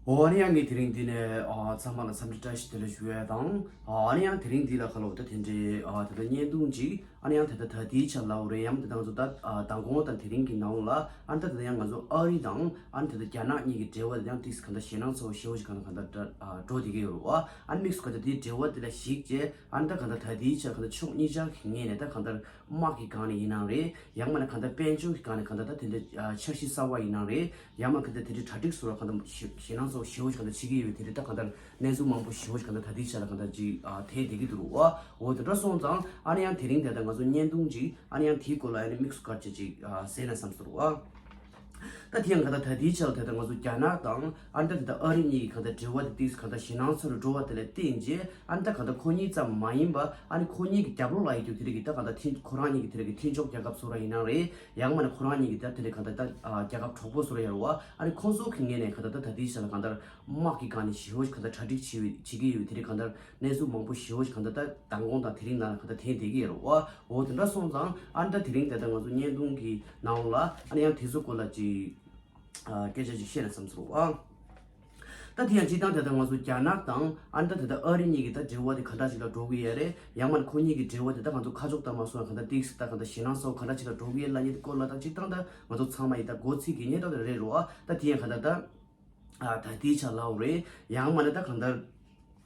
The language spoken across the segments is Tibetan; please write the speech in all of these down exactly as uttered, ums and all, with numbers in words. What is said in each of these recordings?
འོ་ཨ་ནི་ཡང་ངས་དེ་རིང་འདི་ནས་ཨ་ཚང་མ་ལ་འཚམས་འདྲི་བཀྲ་ཤིས་བདེ་ལེགས་ཞུ་ཡ་དང་། ཨ་ཨ་ནི་ཡང་དེ་རིང་འདི་ལ་ཁ་ལོ་ད་དེ་འདྲའི་ཨ་ད་ལྟ་བརྙན་ཐུང་ཅིག་ཨ་ནི་ཡང་ད་ལྟ་ད་ལྟའི་ཆ་ལབ་རེད། ཡང་ད་ལྟ་ང་ཚོ་ད་ཨ་མདང་དགོང་དང་དེ་རིང་གི་ནང་ལ་ཨ་ནི་ད་ད་ཡང་ང་ཚོ་ཨ་རི་དང་ཨ་ནི་ད་ད་རྒྱ་ནག་གཉིས་ཀྱི་འབྲེལ་བ་དེ་ཡང་ཏིག་གང་ལྟར་ཞེད་སྣང་ཚ་བོ་ཞེ་བོ་ཞིག་གང་ལྟར་གང་ལྟར་ཨ་འགྲོ་བསྡད་ཀྱི་ཡོད་རེད་བ། ཨ་ནི་དམིགས་སུ་གང་ལྟར་དེའི་འབྲེལ་བ་དེ་ལ་གཞིགས་བྱས་ཨ་ནི་ད་གང་ལྟར་ད་ལྟའི་ཆ་གང་ལྟར་ཕྱོགས་གཉིས་ཆ་གི་ངོས་ནས་ད་གང་ལྟར་དམག་གི་སྒང་ནས་ཡིན་ནའང་རེད། ཡང་མིན་ན་གང་ལྟར་དཔལ་འབྱོར་གྱི་སྒང་ནས་གང་ལྟར་ད་དེ་འདྲ་འཆར་གཞི་གསར་བ་ཡིན་ནའང་རེད། ཡང་མིན་ན་གང་ལྟར་དེ་འདྲའི་གྲ་སྒྲིག་བཟོ་བ་གང་ལྟར་ཞེ་ཞེད་སྣང་ཚ་བོ་ཞེ་བོ་ཞིག་གང་ལྟར་བྱེད་ཀྱི་ཡོད་པའི་དེ་འདྲའི་ད་གང་ལྟར་གནས་ཚུལ་མང་པོ་ཞེ་བོ་ཞིག་གང་ལྟར་ད་ལྟའི་ཆ་ལ་གང་ལྟར་ཅིག་ཨ་ཐེབས་བསྡད་ཀྱི་འདུག་རོ། འོ་དེ་འདྲ་སོང་ཙང་ཨ་ནི་ཡང་དེ་རིང་དེ་ལྟར་ང་ཚོ་བརྙན་ཐུང་ཅིག་ཨ་ནི་ཡང་དེའི་སྐོར་ལ་ཨ་ནི་དམིགས་སུ་བཀར་བྱས་ཅིག་ཨ་ཟེར་ན་བསམ་སོང་རོ། ད་དེ་ཡང་གང་ལྟར་ད་ལྟའི་ཆ་ལ་དེ་ལྟར་ང་ཚོ་རྒྱ་ནག་དང་ཨ་ནི་ད་དེ་ལྟར་ཨ་རི་གཉིས་ཀྱི་གང་ལྟར་འབྲེལ་བ་དེ་ཏིག་གང་ལྟར་ཞེད་སྣང་ཚ་རུ་འགྲོ་བ་དེ་ལ་བརྟེན་བྱས་ཨ་ནི་ད་གང་ལྟར་ཁོ་གཉིས་ཙམ་མ་ཡིན་པ་ཨ་ནི་ཁོ་གཉིས་ཀྱི་རྒྱབ་ལོགས་ལ་ཡོད་རྒྱུ་དེ་རིགས་ཀྱི་ད་གང་ལྟར་མཐུན་ཁོ་རང་གཉིས་ཀྱི་དེ་རིགས་ཀྱི་མཐུན་ཕྱོགས་རྒྱལ་ཁབ་བཟོ་ར་ཡིན་ནའང་རེད། ཡང་མིན་ན་ཁོ་རང་གཉིས་ཀྱི་ད་དེ་རིགས་གང་ལྟར་ད་ཨ་རྒྱལ་ཁབ་གྲོགས་པོ་བཟོ་ར་ཡོད་རེད་བ། ཨ་ནི་ཁོང་ཚོ་གི་ངོས་ནས་གང་ལྟར་ད་ད་ལྟའི་ཆ་ལ་གང་ལྟར་དམག་གི་སྒང་ནས་ཞེ་བོ་ཞིག་གང་ལྟར་གྲ་སྒྲིག་བྱེད་བྱེད་ཀྱི་ཡོད་པའི་དེ་རིགས་གང་ལྟར་གནས་ཚུལ་མང་པོ་ཞེ་བོ་ཞིག་གང་ལྟར་ད་མདང་དགོང་དང་དེ་རིང་ནང་ལ་གང་ལྟར་ཐོན་བསྡད་ཀྱི་ཡོད་རེད་བ། འོ་དེ་འདྲ་སོང་ཙང་ཨ་ནི་ད་དེ་རིང་ད་ལྟ་ང་ཚོ་བརྙན་ཐུང་གི་ནང་ལ་ཨ་ནི་ཡང་དེ་ཚོ་སྐོར་ལ་ཅིག་ཨ་སྐད་ཆ་ཅིག་བཤད་ན་བསམ་སོང་ཨ། ད་དེ་ཡང་སྤྱིར་བཏང་ད་ལྟ་ང་ཚོ་རྒྱ་ནག་དང་ཨ་ནི་ད་ད་ལྟ་ཨ་རི་གཉིས་ཀྱི་ད་འབྲེལ་བ་དེ་ག་འདྲ་ཞིག་ལ་འགྲོ་གི་ཡོད་རེད། ཡང་མིན་ན་ཁོ་གཉིས་ཀྱི་འབྲེལ་བ་དེ་ད་ང་ཚོ་ཁ་ཕྱོགས་ལྟར་མ་སོང་ཡང་གང་ལྟར་ཏིག་ད་གང་ལྟར་ཞེད་སྣང་ཚ་བོ་ག་འདྲ་ཞིག་ལ་འགྲོ་གི་ཡོད་ལབ་མཁན་དེ་སྐོར་ལ་ད་སྤྱིར་བཏང་ད་ང་ཚོ་ཚང་མ་ཡིན་ད་མགོ་ཚོད་ཀྱི་ངེས་ཏོག་ཏོ་རེད་རོ། ཨ་ད་དེ་ཡང་གང་ལྟར་ད་ཨ་ད་དེའི་ཆ་ལབ་རེད། ཡང་མིན་ན་ད་གང་ལྟར་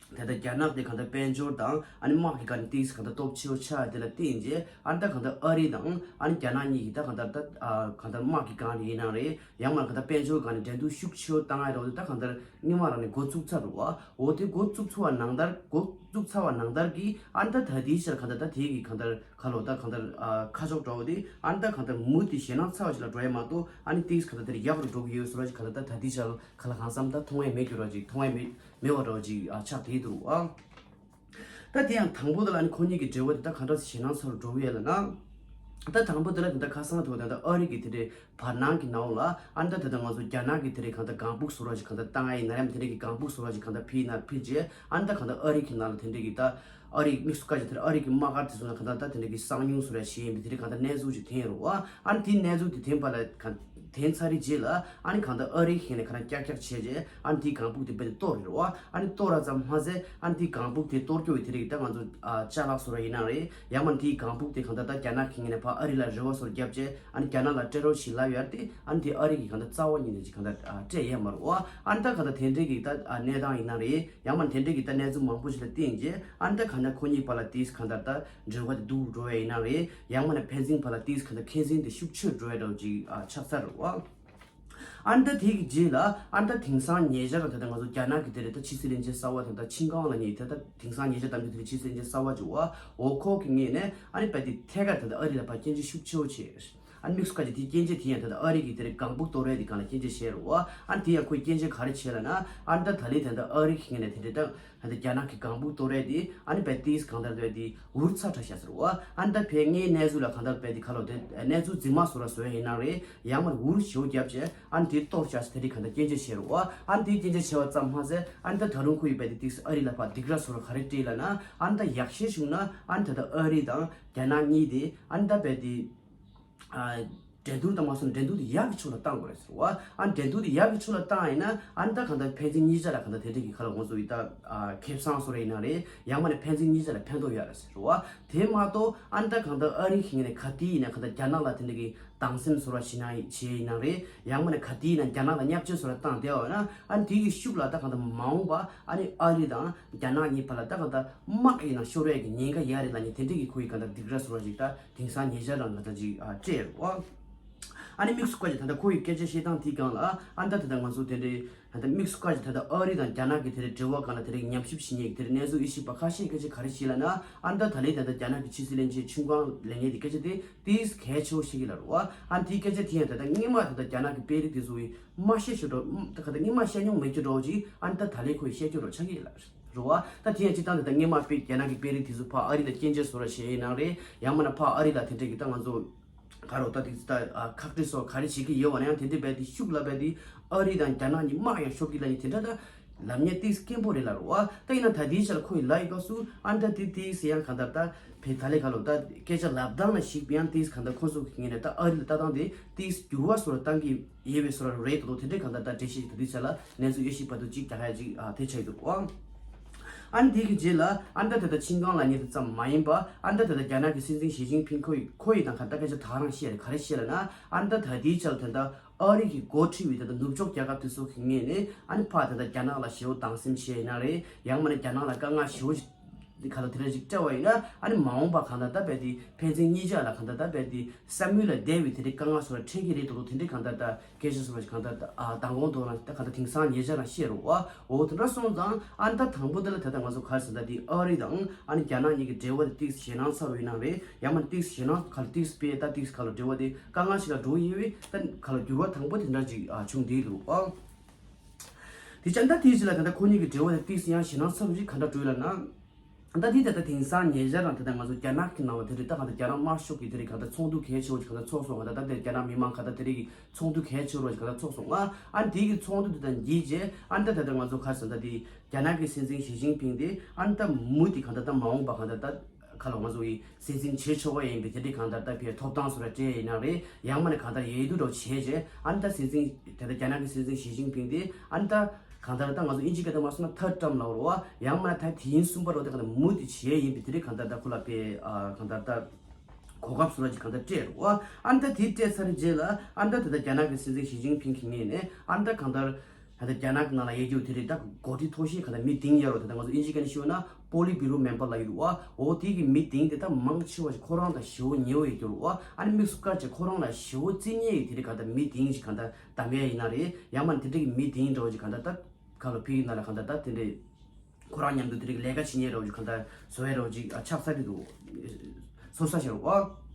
ད་ལྟ་རྒྱ་ནག་དེ་གང་ལྟར་དཔལ་འབྱོར་དང་ཨ་ནི་དམག་གི་སྒང་ནས་ཏིག་གང་ལྟར་སྟོབས་ཆེ་བོ་ཆགས་དེ་ལ་བརྟེན་རྗེས་ཨ་ནི་ད་གང་ལྟར་ཨ་རི་དང་ཨ་ནི་རྒྱ་ནག་གཉིས་ཀྱིས་ད་གང་ལྟར་ད་ཨ་གང་ལྟར་དམག་གི་སྒང་ནས་ཡིན་ནའང་རེད། ཡང་མིན་ན་གང་ལྟར་དཔལ་འབྱོར་སྒང་ནས་འགྲན་བསྡུར་ཤུགས་ཆེ་བོ་བཏང་ཡ་རེད། འོ་དེ་ད་གང་ལྟར་སྔོན་མ་རང་ནས་འགོ་བཙུགས་ཚར་རེད་བ། འོ་དེ་འགོ་བཙུགས་ཚར་བ་ནང་ལྟར་འགོ་བཙུགས་ཚར་བ་ནང་ལྟར་གྱི་ཨ་ནི་ད་ད་ལྟའི་ཆར་གང་ལྟར་ད་དེ་གི་གང་ལྟར་ཁ་ལོ་ད་གང་ལྟར་ཨ་ཁ་ཕྱོགས་འདྲ་བོ་དེ་ཨ་ནི་ད་གང་ལྟར་མུ་མཐུད་ཞེད་སྣང་ཚ་བ་ཞིག་ལ་འགྲོ་ཡ་མ་གཏོགས་ཨ་ནི་ཏིག་གང་ལྟར་དེར་ཡག་རུ་འགྲོ་གི་ཡོད་བཟོ་འདྲ་ཞིག་གང་ལྟར་ད་ད་ལྟའི་ཆར་ཁ་ལ་གང་འཚམ་ད་མཐོང་ཡ་མེད་རྒྱུ་འདྲ་བོ་ཅིག་མཐོང་ཡ་མེད་མེད་པ་འདྲ་བོ་ཅིག་ཨ་ཆགས་བསྡད་འདུག་ཨ། ད་དེ་ཡང་དང་པོ་དེ་ལ་ནི་ཁོ་གཉིས་ཀྱི་འབྲེལ་བ་དེ་ད་ག་འདྲ་ཞེད་སྣང་ཚ་རུ་འགྲོ་གི་ཡོད་ལབ་ན། ད་དང་པོ་དེ་ལ་དེ་འདྲ་ཁ་སང་དུ་ད་ལྟ་ཨ་རི་གི་དེ་འདྲའི་བར་སྣང་གི་ནང་ལ་ཨ་ནི་ད་ད་ལྟ་ང་ཚོ་རྒྱ་ནག་གི་དེ་འདྲའི་གང་ལྟར་ལྒང་ཕུག་བཟོ་འདྲ་ཞིག་གང་ལྟར་བཏང་ཡ་ཡིན་ན་ཡང་དེ་འདྲའི་གི་ལྒང་ཕུག་བཟོ་འདྲ་ཞིག་གང་ལྟར་ཕུལ་ཡིན་ན་ཕུལ་རྗེས་ཨ་ནི་ད་གང་ལྟར་ཨ་རི་གི་ནང་ལ་དེ་འདྲའི་གི་ད་ཨ་རི་དམིགས་སུ་བཀར་གྱི་དེ་འདྲ་ཨ་རི་གི་དམག་སྒར་དེ་ཚོ་ནང་གང་ལྟར་ད་དེ་འདྲའི་གི་གསང་ཉུལ་བཟོ་འདྲ་ཞིག་ཡིན་པའི་དེ་འདྲའི་གང་ལྟར་གནས་ཚུལ་ཅིག་ཐོན་ཡོད་རེད་བ། ཨ་ནི་དེའི་གནས་ཚུལ་དེ་ཐོན་པ་ལ་གང་ཐོན་ཚར་རེད་རྗེས་ལ་ཨ་ནི་གང་ལྟར་ཨ་རི་ཁེ་ནས་ཁ་ན་ཀྱག་ཀྱག་བྱས་རྗེས་ཨ་ནི་དེའི་ལྒང་ཕུག་དེ་རྦད་དེ་གཏོར་རེད་བ། ཨ་ནི་གཏོར་ར་ཙམ་མ་ཟད་ཨ་ནི་དེའི་ལྒང་ཕུག་དེ་གཏོར་སྐྱོ་བའི་དེ་རིགས་ད་ང་ཚོ་ཨ་ཅ་ལག་བཟོ་ར་ཡིན་ན་རེད། ཡང་མིན་དེའི་ལྒང་ཕུག་དེ་གང་ལྟར་ད་རྒྱ་ནག་གི་ངོས་ནས་ཕར་ཨ་རི་ལ་རེ་བ་བཟོ་ར་བརྒྱབ་རྗེས་ཨ་ནི་རྒྱ་ནག་ལ་སྤྲད་རོགས་ཞེས་ལབ་ཡོད་རེད་དེ་ཨ་ནི་དེ་ཨ་རི་གིས་གང་ལྟར་རྩ་བ་ཉིད་ནས་ཅིག་གང་ལྟར་ཨ་སྤྲད་ཡོད་མ་རེད་བ། ཨ་ནི་ད་གང་ལྟར་དེ་འདྲའི་གི་ད་ཨ་གནས་སྟངས་ཡིན་ན་རེད། ཡང་མིན་དེ་འདྲའི་གི་ད་གནས་ཚུལ་མང་པོ་ཞིག་ལ་བརྟེན་རྗེས་ཨ་ནི་ད་གང་ལྟར་ཁོ་གཉིས་བར་ལ་དེས་གང་ལྟར་ད་འབྲེལ་བ་དེ་སྡུག་འགྲོ་བ་ཡིན་ན་རེད། ཡང་མིན་ཕན་ཚུན་བར་ལ་དེས་གང་ལྟར་འཁོན་འཛིན་དེ་ཤུགས་ཆེར་འགྲོ་ཡ་འདྲ་བོ་ཅིག་ཨ་ཆགས་ཚར་རེད་བ། ཨ་ནི་ད་དེ་གི་རྗེས་ལ་ཨ་ནི་ད་དེང་སང་ཉེ་ཆར་ལ་ད་ལྟ་ང་ཚོ་རྒྱ་ནག་གི་དེ་རེད་ད་ཕྱི་སྲིད་བློན་ཆེན་གསར་བ་དེ་ད་ཆིན་ཀང་ལབ་མཁན་དེ་ད་དེང་སང་ཉེ་ཆར་གཏམ་རྒྱུད་དེ་རེད་ཕྱི་སྲིད་བློན་ཆེན་གསར་བ་ཅིག་བ། འོ་ཁོ་གི་ངོས་ནས་ཨ་ནི་རྦད་དེ་ཐད་ཀར་ད་ལྟ་ཨ་རི་ལ་ཕར་སྐྱོན་བརྗོད་ཤུགས་ཆེ་བོ་བྱས། ཨ་ནི་དམིགས་སུ་བཀར་གྱི་དེའི་སྐྱོན་བརྗོད་དེ་ཡང་ད་ལྟ་ཨ་རི་གི་དེ་རེད་ལྒང་ཕུག་གཏོར་ཡ་དེ་སྒང་ལ་སྐྱོན་བརྗོད་བྱས་རེད་བ། ཨ་ནི་དེ་ཡང་ཁོས་སྐྱོན་བརྗོད་ག་རེ་བྱས་ལབ་ན་ཨ་ནི་ད་ད་ལན་ད་ལྟ་ཨ་རི་གི་ངོས་ནས་དེ་རེད་ད། ད་ལྟ་རྒྱ་ནག་གི་ལྒང་ཕུག་གཏོར་ཡ་དེ་ཨ་ནི་རྦད་དེ་གང་ལྟར་རྦད་དེ་འུར་ཚ་དྲགས་བཞག་ཟེར་བ། ཨ་ནི་ད་ཕའི་ངའི་གནས་ཚུལ་ལ་གང་ལྟར་རྦད་དེ་ཁ་ལོ་དེ་གནས་ཚུལ་རྫུན་མ་བཟོ་ར་བཟོ་ཡ་ཡིན་ན་རེད། ཡང་མིན་འུར་ཞེ་པོ་བརྒྱབ་བྱས་ཨ་ནི་དེ་གཏོར་བཞག་ཟེར་དེ་རིགས་གང་ལྟར་སྐྱོན་བརྗོད་བྱས་རེད་བ། ཨ་ནི་དེ་སྐྱོན་བརྗོད་བྱས་པ་ཙམ་མ་ཟད་ཨ་ནི་ད་ད་རུང་ཁོ་ཡིས་རྦད་དེ་ཏིག་ཨ་རི་ལ་ཕར་སྡིགས་ར་བཟོ་ར་ག་རེ་སྤྲད་ལབ་ན་ཨ་ནི་ད་ཡག་ཤོས་བྱུང་ན་ཨ་ནི་ད་ལྟ་ཨ་རི་དང་རྒྱ་ནག་གཉིས་དེ་ཨ་ནི་ད་རྦད་དེ། ཨ། འགྲན་བསྡུར་དང་མ་སོང་ན་འགྲན་བསྡུར་དེ་ཡག་གི་ཕྱོགས་ལ་བཏང་དགོས་རེད་ཟེར་བ། ཨ་འགྲན་བསྡུར་དེ་ཡག་གི་ཕྱོགས་ལ་བཏང་ཡིན་ན་ཨ་ནི་ད་གང་ལྟར་ཕན་ཚུན་གཉིས་ཆ་ལ་གང་ལྟར་དེ་འདྲ་གི་ཁ་ལ་ང་ཚོ་ཡི་ད་ཨ་ཁེ་བཟང་བཟོ་རེ་ཡིན་ན་རེད། ཡང་མིན་ན་ཕན་ཚུན་གཉིས་ཆ་ལ་ཕན་ཐོགས་ཡོད་རེད་ཟེར་བ། དེ་མ་གཏོགས་ཨ་ནི་ད་གང་ལྟར་ཨ་རི་གི་ངོས་ནས་ག་དུས་ཡིན་ན་གང་ལྟར་རྒྱ་ནག་ལ་དེ་འདྲ་གི་སྡང་སེམས་བཟོ་ར་བྱེད་ན་བྱེད་ཡིན་ན་རེད། ཡང་མིན་ན་ག་དུས་ཡིན་ན་རྒྱ་ནག་ལ་བརྙས་བཅོས་བཟོ་ར་བཏང་བསྡད་པ་ཡིན་ན་ཨ་ནི་དེ་གི་ཤུགས་ལ་ད་གང་ལྟར་མ་འོངས་པ་ཨ་ནི་ཨ་རི་དང་རྒྱ་ནག་གཉིས་བར་ལ་ད་གང་ལྟར་དམག་ཡིན་ན་ཤོར་ཡས་ཀྱི་ཉེན་ཁ་ཡོད་རེད་ལབ་ནས་དེ་འདྲ་གི་ཁོ་ཡི་གང་ལྟར་སྡིགས་ར་བཟོ་ར་ཞིག་ད། དེང་སང་ཉེ་ཆར་རང་ང་ཚོ་ཅིག་ཨ་སྤྲད་རོགས། ཨ་ནི་དམིགས་སུ་བཀར་གྱི་ད་ལྟ་ཁོ་ཡི་སྐད་ཆ་བཤད་སྟངས་དེའི་སྒང་ལ་ཨ་ད་ད་ལྟ་ང་ཚོ་དེ་འདྲའི་ད་ལྟ་དམིགས་སུ་བཀར་གྱི་ད་ལྟ་ཨ་རི་དང་རྒྱ་ནག་གི་དེ་འདྲའི་འབྲེལ་བ་སྒང་ལ་དེ་འདྲའི་ཉམས་ཞིབ་བྱེད་མཁན་གྱི་དེ་འདྲའི་གནས་ཚུལ་དབྱེ་ཞིབ་པ་ཁ་ཤས་སྐད་ཆ་ག་རེ་བཤད་ལབ་ན་ཨ་ད་ད་ལྟའི་ད་ལྟ་རྒྱ་ནག་གི་ཕྱི་སྲིད་བློན་ཆེན་ཆུན་ཀང་ལབ་མཁན་དེ་སྐད་ཆ་དེ་ཏིས་གལ་ཆེ་བོ་བཤད་ཀྱི་ལབ་རོགས། ཨ་དེའི་སྐད་ཆ་དེ་ཡང་ད་ལྟ་སྔོན་མ་ད་ལྟ་རྒྱ་ནག་གི་དཔོན་རིགས་དེ་ཚོ་ཡིས་མ་བཤད་ཤོད་འགྲོ་ད་ད་ལྟ་སྔོན་མ་བཤད་མྱོང་མེད་རྒྱུ་འདྲ་བོ་ཅིག་ཨ་ད་ད་ལྟའི་ཁོ་ཡིས་བཤད་རྒྱུ་རོ་ཆགས་ཀྱི་ལབ་རོགས། ཨ་ད་དེ་ཡང་སྤྱིར་བཏང་ད་ལྟ་སྔོན་མ་དཔེ་རྒྱ་ནག་གི་དཔོན་རིགས་དེ་ཚོ་ཕར་ཨ་རི་ལ་སྐྱོན་བརྗོད་བཟོ་ར་བྱས་ཡིན་ན་རེད། ཡང་མིན་ན་ཕར་ཨ་རི་ལ་དེ་འདྲ་གི་ད་ང་ཚོ་ག་རོ་ད་དེ་ཚོ་ད་ཨ་ཁག་དཀྲི་སོགས་ག་རེ་བྱེད་ཀྱི་ཡོད་པ་ན་ཡང་དེ་འདྲ་རྦད་དེ་ཤུགས་ལ་རྦད་དེ་ཨ་རི་དང་རྒྱ་ནག་གཉིས་དམག་ཡང་ཤོར་གྱི་ལབ་ནི་དེ་འདྲ་ད་ ལབ་མཁན་ཏིས་སྐྱེན་པོ་རེད་ལ་རུ་བ། ད་ཡིན་ན་ད་དེའི་ཆ་ལ་ཁོ་ཡི་ལ་ཡི་སྐབས་སུ་ཨ་ནི་ད་དེ་ཏིས་ཡང་གང་ལྟར་ད་བེ་ད་ལེ་ག་ལོ་ད་སྐད་ཆ་ལབ་སྟངས་ལ་ཞིག་ཡང་ཏིས་གང་ལྟར་ཁོ་ཚོ་གི་ངོས་ནས་ད་ཨ་རི་ལ་ལྟ་སྟངས་དེ་ཏིས་འགྱུར་བ་སོར་བཏང་གི་ཡོད་པའི་སོར་རེད་དོ། དེ་འདྲའི་གང་ལྟར་ད་འགྲེལ་བཤད་ཅིག་ད་དེའི་ཆ་ལ་གནས་ཚུལ་དབྱེ་ཞིབ་བར་དུ་ཅིག་རྒྱག་ཡ་ཅིག་ཨ་དེ་ཆགས་ཡོད་འདུག་ཨང་། ཨ་ནི་དེ་གི་རྗེས་ལ་ཨ་ནི་ད་ད་ད་ཆིང་ཀང་ལབ་མཁན་དེ་ཙམ་མ་ཡིན་པ་ཨ་ནི་ད་ད་ད་རྒྱ་ནག་གི་སྲིད་འཛིན་ཞི་ཅིན་ཕིང་ཁོ་ཡི་ཁོ་ཡི་དང་ག་ད་སྐད་ཆ་ད་ག་རང་བཤད་རེད། ག་རེ་བཤད་ལབ་ན་ཨ་ནི་ད་ད་དེའི་ཆ་ལ་ད་ད་ཨ་རི་གི་འགོ་ཁྲིད་པའི་ད་ལྟ་ནུབ་ཕྱོགས་རྒྱལ་ཁབ་དེ་ཚོ་གི་ངོས་ནས་ཨ་ནི་ཕར་ད་ལྟ་རྒྱ་ནག་ལ་ཞེ་པོ་སྡང་སེམས་བྱས་ཡིན་ན་རེད། ཡང་མིན་ན་རྒྱ་ནག་ལ་དཀའ་ངལ་ཞེ་པོ་ཞིག་ག་ལ་དེ་འདྲ་ཞིག་སྤྲད་པ་ཡིན་ན་ཨ་ནི་མ་འོངས་པ་གང་ལྟར་ད་རྦད་དེ་ཕན་ཚུན་གཉིས་ཆ་ལ་གང་ལྟར་ད་རྦད་དེ་བསམ་ཡུལ་ལས་འདས་པའི་དེ་འདྲའི་དཀའ་ངལ་སོགས་ལ་འཕྲད་ཀྱི་རེད་འདུག་དེ་འདྲའི་གང་ལྟར་ད་སྐད་ཆ་སོགས་ལ་གང་ལྟར་ད་ཨ་མདང་དགོང་དུ་ལ་ད་གང་ལྟར་དེང་སང་ཉེ་ཆར་ལ་བཤད་རོགས་ཨ། འོ་དེ་འདྲ་སོང་ཙང་ཨ་ནི་ད་དང་པོ་དེ་ལ་ད་ལྟ་ང་ཚོ་ག་རེ་ཟེར་ད་དེ་ཨ་རི་དང་ཨ་ནི་རྒྱ་ནག་གཉིས་ཀྱི་འབྲེལ་བ་དེ་ཏིག་ཞེད་སྣང་ཚ་བོ་ཡིན་ན་རེད། ཡང་མིན་ཏིག་ཞེད་སྣང་ག་ལ་ཏིག་སྤེལ་ད་ཏིག་ག་ལ་འབྲེལ་བ་དེ་དཀའ་ངལ་ཞིག་ལ་འགྲོ་ཡིན་བས་ད་ག་ལ་འགྱུར་བ་དང་པོ་དེ་འདྲ་ཅིག་ཨ་བྱུང་བསྡད་འདུག་ཨ། དེ་ཅང་ད་དེའི་རྗེས་ལ་ད་ལྟ་ཁོ་གཉིས་ཀྱི་འབྲེལ་བ་དེ་ཏིག་ཡང་ཞེད་སྣང་ཚ་བོ་ཞིག་ག་འདྲ་འགྲོ་ཡོད་ལབ་ན། ད་དེ་ད་ལྟ་དེང་སང་ཉེ་ཆར་རང་ད་ལྟ་ང་ཚོ་རྒྱ་ནག་གི་ནང་ལ་དེ་རིང་ད་གང་ལྟར་རྒྱ་ནག་དམར་ཤོག་གི་དེ་རིང་གང་ལྟར་ཚོགས་འདུ་གལ་ཆེ་བོ་ཞིག་གང་ལྟར་ཚོགས་སོང་། གང་ལྟར་ད་དེ་རྒྱ་ནག་མི་མང་གང་ལྟར་དེ་རིང་གི་ཚོགས་འདུ་གལ་ཆེ་བོ་ཞིག་གང་ལྟར་ཚོགས་སོང་ང་། ཨ་ནི་དེ་གི་ཚོགས་འདུ་དེ་དང་གྱིས་རྗེས་ཨ་ནི་ད་ད་ལྟ་ང་ཚོ་ག་རེ་ཟེར་ད་དེ་རྒྱ་ནག་གི་སྲིད་འཛིན་ཞི་ཅིན་ཕིང་དེ་ཨ་ནི་ད་མུ་མཐུད་གང་ལྟར་ད་མ་འོངས་པ་གང་ལྟར་ད་ག་ལ་ང་ཚོ་ཡི་སྲིད་འཛིན་བྱེད་ཆོག་པ་ཡིན་པའི་དེ་འདྲའི་གང་ལྟར་ད་ཕའི་ཐོབ་ཐང་སོགས་ལ་སྤྲད་ཡིན་ན་རེད། ཡང་མིན་ན་གང་ལྟར་ཡས་རྒྱུ་འདྲ་བོ་བྱས་རྗེས་ཨ་ནི་ད་སྲིད་འཛིན་དེ་ལྟར་རྒྱ་ནག་གི་སྲིད་འཛིན་ཞི་ཅིན་ཕིང་དེ་ཨ་ནི་ད་གང་ལྟར་ད་ང་ཚོ་ཨིན་ཇི་སྐད་དུ་མ་སོང་ན་ཐར་ཊརམ་ལབ་རོ་བ། ཡང་མིན་ན་ད་དུས་ཡུན་གསུམ་པ་རོ་དེ་གང་ལྟར་མུ་མཐུད་བྱས་ཡིན་པའི་དེ་འདྲའི་གང་ལྟར་ད་ཁོ་ལ་ཕའི་ཨ་གང་ལྟར་ད་གོ་སྐབས་སོགས་ལ་ཅིག་གང་ལྟར་སྤྲད་རོ་བ། ཨ་ནི་ད་དེ་སྤྲད་ཚར་རྗེས་ལ་ཨ་ནི་ད་དེ་ལྟར་རྒྱ་ནག་གི་སྲིད་འཛིན་ཞི་ཅིན་ཕིང་གི་ངོས་ནས་ཨ་ནི་ད་གང་ལྟར། ད་ལྟ་རྒྱ་ནག་གི་ནང་ལ་ཡོད་རྒྱུ་དེ་རེད། ད་འགོ་ཁྲིད་མཐོ་ཤོས་གང་ལྟར་མི་སྡིངས་ཡོད་རོ། ད་ལྟ་ང་ཚོ་ཨིན་ཇི་སྐད་ནས་ཞུས་ན་པོ་ལི་བྷི་རོ་མེམ་བར་ལབ་ཡོད་རེད་བ། འོ་དེ་གི་མི་སྡིངས་དེ་ད་མང་ཆེ་བ་ཞིག་ཁོ་རང་དང་ཞེ་པོ་ཉེ་བོ་ཡོད་རྒྱུ་རེད་བ། ཨ་ནི་དམིགས་སུ་བཀར་བྱས་ཁོ་རང་ལ་ཞེ་པོ་རྩི་མཁན་ཡོད་དེ་རེད། གང་ལྟར་མི་སྡིངས་ཞིག་གང་ལྟར་གདམ་ཡ་ཡིན་ན་རེད། ཡང་མིན་དེ་འདྲ་གི་མི་སྡིངས་འདྲ་བོ་ཞིག་གང་ལྟར་ད་ག་ལོ་ཕི་གི་ནང་ལ་གང་ལྟར་ད་དེ་འདྲའི་ཁོ་རང་མཉམ་དུ་དེ་རིགས་ལས་ཀ་བྱེད་མཁན་རོགས་ཀྱི་གང་ལྟར་བཟོ་ཡས་རོགས་ཀྱི་ཨ་ཆགས་ས་དེ་འདུག་བཟོ་ས་ཞེས་རོགས།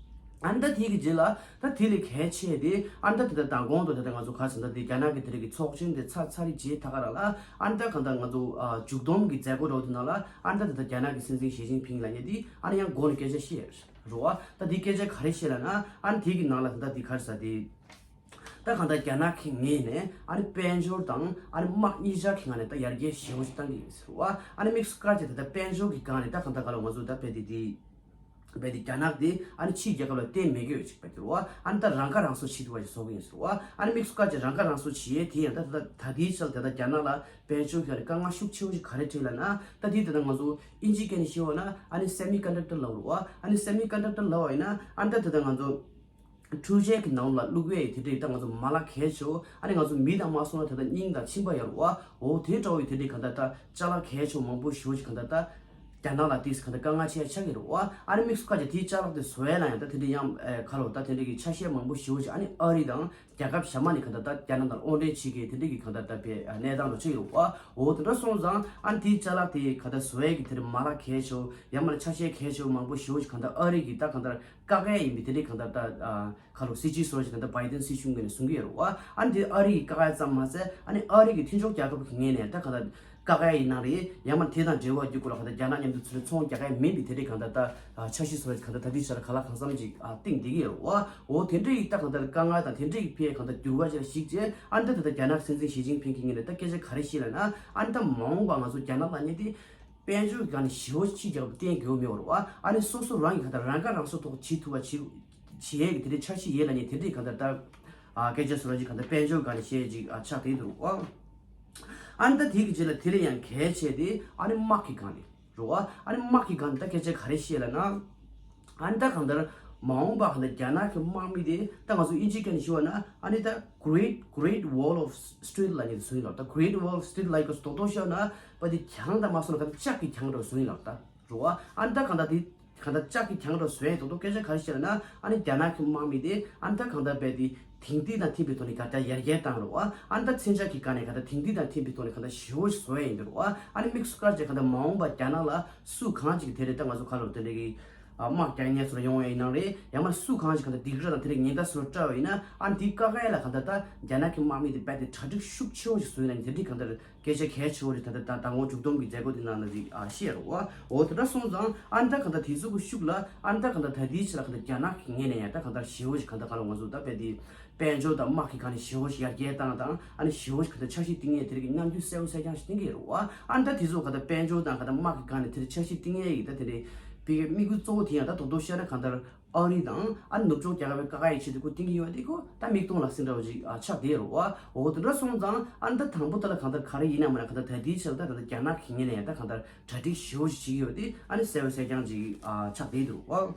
ཨ་ནི་ད་དེ་གི་རྗེས་ལ་ད་དེ་ལས་གལ་ཆེ་དེ་ཨ་ནི་ད་དེ་ད་མདང་དགོང་དུ་ད་ལྟ་ང་ཚོ་ག་ཟེར་ན་དེ་རྒྱ་ནག་གི་དེ་རིགས་ཀྱི་ཚོགས་ཆེན་དེ་ཚར་ཚར་རེད་རྗེས་ད་ག་རང་ལ་ཨ་ནི་ད་གང་ལྟར་ང་ཚོ་ཨ་མཇུག་བསྡོམས་ཀྱི་མཛད་སྒོ་རོགས་དེ་ནང་ལ་ཨ་ནི་ད་དེ་ད་རྒྱ་ནག་གི་སྲིད་འཛིན་ཞི་ཅིན་ཕིང་ལབ་མཁན་དེ་ཨ་ནི་ཡང་སྒོ་ནས་སྐད་ཆ་བཤད་རོགས། ད་དེ་སྐད་ཆ་ག་རེ་བཤད་ལབ་ན་ཨ་ནི་དེ་གི་ནང་ལ་ད་ལྟ་དེ་ག་རེ་ཟེར་དེ། ད་གང་ལྟར་རྒྱ་ནག་གི་ངོས་ནས་ཨ་ནི་དཔལ་འབྱོར་དང་ཨ་ནི་དམག་གཉིས་ཆར་གྱི་ངང་ནས་ད་ཡར་རྒྱས་ཞེ་པོ་ཞིག་བཏང་གི་ཡོད་ཟེར་བ། ཨ་ནི་དམིགས་སུ་བཀར་བྱས་ད་ལྟ་དཔལ་འབྱོར་གྱི་སྒང་ནས་ད་གང་ལྟར་ག་ལ་ང་ཚོ་ད་རྦད་དེ་དེ་རྦད་དེ་རྒྱ་ནག་དེ་ཨ་ནི་ཕྱིའི་རྒྱལ་ཁབ་ལ་བརྟེན་མེད་གི་ཡོད་ཅིག་རྦད་དེ་རེད་བ། ཨ་ནི་ད་རང་ཁ་རང་གསོ་བྱེད་ཐུབ་པ་ཞིག་བཟོ་གི་ཡིན་ཟེར་བ། ཨ་ནི་དམིགས་སུ་བཀར་བྱས་རང་ཁ་རང་གསོ་བྱེད་ཡས་དེ་ཡང་ད་ད་ད་དེའི་ཆར་ད་ལྟ་རྒྱ་ནག་ལ་དཔལ་འབྱོར་གྱི་ཨ་ནི་དཀའ་ངལ་ཤུགས་ཆེ་བོ་ཞིག་ག་རེ་འཕྲད་ལབ་ན་ད་དེ་ད་ལྟ་ང་ཚོ་ཨིན་ཇིའི་སྐད་ནས་ཤེས་པ་ན་ཨ་ནི་སེ་མི་ཀོན་ཌག་ཊར་ལབ་རེད་བ། ཨ་ནི་སེ་མི་ཀོན་ཌག་ཊར་ལབ་པ་ཡིན་ན་ཨ་ནི་ད་ད་ལྟ་ང་ཚོ། འཕྲུལ་ཆས་ཀྱི་ནང་ལ་བླུག་ཡས་དེ་འདྲའི་ད་ང་ཚོ་མ་ལག་གལ་ཆེ་བོ། ཨ་ནི་ང་ཚོ་མི་དང་མ་སོང་ན་ད་ལྟ་སྙིང་དང་མཆིན་པ་ཡོད་རེད་བ། འོ་དེ་འདྲ་བོ་ཡི་དེ་འདྲའི་གང་ལྟར་ད་ཅ་ལག་གལ་ཆེ་བོ་མང་པོ་ཞེ་པོ་ཞིག་གང་ལྟར་ད་རྒྱ་ནག་ལ་དེས་གང་ལྟར་དཀའ་ངལ་ཆེ་ཆགས་ཀྱི་རེད་བ། ཨ་ནི་དམིགས་སུ་བཀར་བྱས་དེའི་ཅ་ལག་དེ་བཟོ་ཡས་ལ་ཡང་ད་དེ་འདྲའི་ཡང་ཨེ་ག་ལོ་ད་དེ་འདྲའི་གི་ཆ་ཤས་མང་པོ་ཞེ་པོ་ཞིག་ཨ་ནི་ཨ་རི་དང་རྒྱལ་ཁབ་གཞན་མ་ནས་གང་ལྟར་ད་རྒྱ་ནག་དང་དབོར་འདྲེན་བྱེད་མཁན་དེ་འདྲའི་གི་གང་ལྟར་ད་པའི་གནས་སྟངས་འདྲ་ཆགས་ཀྱི་རེད་བ། འོ་དེ་འདྲ་སོང་ཙང་ཨ་ནི་དེའི་ཅ་ལག་དེ་གང་ལྟར་བཟོ་ཡས་ཀྱི་དེ་འདྲའི་མ་ལག་གལ་ཆེ་བོ་ཡང་མིན་ན་ཆ་ཤས་གལ་ཆེ་བོ་མང་པོ་ཞེ་པོ་ཞིག་གང་ལྟར་ཨ་རི་གི་ད་གང་ལྟར། བཀག་ཡས་ཡིན་པའི་དེ་འདྲའི་གང་ལྟར་ད་ཨ་ཁ་ལོ་སྲིད་ཇུས་སོགས་ཀྱི་གང་ལྟར་བའི་ཏན་སྲིད་གཞུང་ངོས་ནས་གསུང་གི་ཡོད་རེད་བ། ཨ་ནི་དེ་ཨ་རི་ཡིས་བཀག་ཡས་ཙམ་མ་ཟད་ཨ་ནི་ཨ་རི་གི་མཐུན་ཕྱོགས་རྒྱལ་ཁབ་ཀྱི་ངོས་ནས་ད་གང་ལྟར་བཀག་ཡས་ཡིན་ན་རེད། ཡང་མིན་དེ་དང་འབྲེལ་བ་རྒྱུ་སྐོར་ལ་གང་ལྟར་རྒྱ་ནག་མཉམ་དུ་ཚུར་ཚོང་རྒྱག་ཡས་མིན་པའི་དེ་འདྲའི་གང་ལྟར་ད་ཨ་འཆར་གཞི་སོགས་ཀྱི་གང་ལྟར་ད་ལྟའི་ཆར་ག་ལ་གང་འཚམ་ཅིག་ཨ་བཏིང་བསྡད་ཀྱི་ཡོད་རེད་བ། འོ་དེ་འདྲ་ཡིས་ད་གང་ལྟར་དཀའ་ངལ་དང་དེ་འདྲ་ཡི་ཕའི་གང་ལྟར་འགྱུར་བ་ཅིག་ལ་གཞིགས་རྗེས་ཨ་ནི་ད་ད་ལྟ་རྒྱ་ནག་སྲིད་འཛིན་ཞི་ཅིན་ཕིང་གི་ངོས་ནས་ད་སྐད་ཆ་ག་རེ་བཤད་ལབ་ན་ཨ་ནི་ད་མ་འོངས་པ་ང་ཚོ་རྒྱ་ནག་ལབ་མཁན་དེ། དཔལ་འབྱོར་གྱི་སྒང་ནས་ཞེ་པོ་ཕྱི་རྒྱལ་ཁབ་བརྟེན་དགོས་མེད་པ་རེད་བ། ཨ་ནི་སོ་སོ་རང་གི་གང་ལྟར་རང་ཁ་རང་གསོ་ཐོག་བྱེད་ཐུབ་པ་བྱེད་བྱེད་ཡས་ཀྱི་དེ་འདྲའི་འཆར་གཞི་ཡོད་ལབ་མཁན་དེ་འདྲའི་གང་ལྟར་ད་ཨ་སྐད་ཆ་བཟོ་འདྲ་ཅིག་གང་ལྟར་དཔལ་འབྱོར་སྒང་ནས་བཤད་ཅིག་ཨ་ཆགས་བསྡད་འདུག་ཨ། ཨ་ནི་ད་དེ་གི་རྗེས་ལ་དེ་ལས་ཡང་གལ་ཆེ་དེ་ཨ་ནི་དམག་གི་སྒང་ནས་རེད་བ། ཨ་ནི་དམག་གི་སྒང་ནས་ད་སྐད་ཆ་ག་རེ་བཤད་ལབ་ན། ཨ་ནི་ད་གང་ལྟར་མ་འོངས་པ་གང་ལྟར་རྒྱ་ནག་གི་དམག་མི་དེ་ད་ང་ཚོ་ཨིན་ཇིའི་སྐད་ནས་ཞུ་བ་ན་ཨ་ནི་ད་Great Great Wall of Street ལབ་མཁན་དེ་བཟོ་ཡིན་ལབ། ད་Great Wall of Street ལབ་ཡས་ཀྱི་རྡོག་རྡོག་བཤད་ན་པ་དེ་གྱང་དང་མ་སོང་ན་གང་ལྟར་ལྕགས་ཀྱི་གྱང་འདྲ་བོ་བཟོ་ཡིན་ལབ་ད། རེད་བ། ཨ་ནི་ད་གང་ལྟར་དེ་གང་ལྟར་ལྕགས་ཀྱི་གྱང་འདྲ་བཟོ་ཡས་རྡོག་རྡོག་སྐད་ཆ་ག་རེ་བཤད་ལབ་ན་ཨ་ནི་རྒྱ་ནག་གི་དམག་མི་དེ་ཨ་ནི་ད་གང་ལྟར་རྦད་དེ་དེང་དུས་དང་མཐུན་པའི་ཐོག་ནས་གང་ལྟར་ཡར་རྒྱས་བཏང་རེད་བ། ཨ་ནི་ད་མཚོན་ཆ་གི་སྒང་ནས་གང་ལྟར་དེང་དུས་དང་མཐུན་པའི་ཐོག་ནས་གང་ལྟར་ཞེ་པོ་ཞིག་བཟོ་ཡས་ཡིན་འདུག་རེད་བ། ཨ་ནི་དམིགས་སུ་བཀར་བྱས་གང་ལྟར་མ་འོངས་པ་རྒྱ་ནག་ལ་སུ་གང་ཅིག་དེ་རེད་ད་ང་ཚོ་ཁ་ལོ་དེ་འདྲ་གི་ དམག་རྒྱག་མཁན་སོགས་ཡོང་བ་ཡིན་ནའང་རེད། ཡང་མ་སུ་གང་ཞིག་གང་ལྟར་སྡིགས་ར་དང་དེ་རིགས་ཉེན་བརྡ་སོགས་སྤྲད་པ་ཡིན་ན། ཨ་ནི་དེའི་བཀག་ཡ་ལ་གང་ལྟར་ད་རྒྱ་ནག་གི་དམག་མི་དེ་རྦད་དེ་གྲ་སྒྲིག་ཤུགས་ཆེ་བོ་ཞིག་བཟོ་ཡ་ཡིན་ན་དེ་འདྲའི་གང་ལྟར་སྐད་ཆ་གལ་ཆེ་བོ་ཞིག་ད་ལྟ་ད་མགོ་མཇུག་བསྡོམས་ཀྱི་མཛད་སྒོ་དེ་ནང་ལ་ཅིག་ཨ་བཤད་རོགས། འོ་དེ་འདྲ་སོང་ཙང་ཨ་ནི་ད་གང་ལྟར་དེ་ཚོ་གི་ཤུགས་ལ་ཨ་ནི་ད་གང་ལྟར་ད་ལྟའི་ཆ་ལ་གང་ལྟར་རྒྱ་ནག་གི་ངོས་ནས་ཡང་ད་གང་ལྟར་ཞེ་བོ་ཞིག་གང་ལྟར་གང་ལ་ང་ཚོ་ད་རྦད་དེ་དཔལ་འབྱོར་དང་དམག་གི་སྒང་ནས་ཞེ་བོ་ཞིག་ཡར་རྒྱས་བཏང་དང་། ཨ་ནི་ཞེ་བོ་ཞིག་གང་ལྟར་འཆར་གཞི་བཏིང་ཡས་དེ་རིགས་ཀྱི་རྣམ་འགྱུར་གསལ་པོ་གསལ་རྐྱང་ཞིག་བསྟན་གྱི་ཡོད་རེད་བ། ཨ་ནི་ད་དེ་ཚོ་གང་ལྟར་དཔལ་འབྱོར་དང་གང་ལྟར་དམག་གི་སྒང་ནས་དེ་འདྲའི་འཆར་གཞི་བཏིང་ཡས་ཡིན་ད་དེ་འདྲའི་བི་གའི་དམིགས་ཡུལ་གཙོ་བོ་དེ་ཡང་ད་རྡོག་རྡོག་བཤད་ན་གང་ལྟར་ཨ་རི་དང་ཨ་ནི་ནུབ་ཕྱོགས་རྒྱལ་ཁབ་བཀག་ཡའི་ཆེད་དུ་ཁོ་བཏིང་གི་ཡོད་དེ་ཁོ་ད་མིག་མཐོང་ལག་ཟིན་འདྲ་བོ་ཅིག་ཨ་ཆགས་བསྡད་ཡོད་རེད་བ། འོ་དེ་འདྲ་སོང་ཙང་ཨ་ནི་ད་དང་པོ་དེ་ལ་གང་ལྟར་ག་རེ་ཡིན་ན་མིན་ན་གང་ལྟར་ད་ལྟའི་ཆར་ད་ད་ལྟ་རྒྱ་ནག་གི་ངོས་ནས་ཡང་ད་གང་ལྟར་གྲ་སྒྲིག་ཞེ་བོ་ཞིག་བྱེད་ཀྱི་ཡོད་དེ་ཨ་ནི་གསལ་པོ་གསལ་རྐྱང་ཅིག་ཨ་ཆགས་བསྡད་འདུག་བ།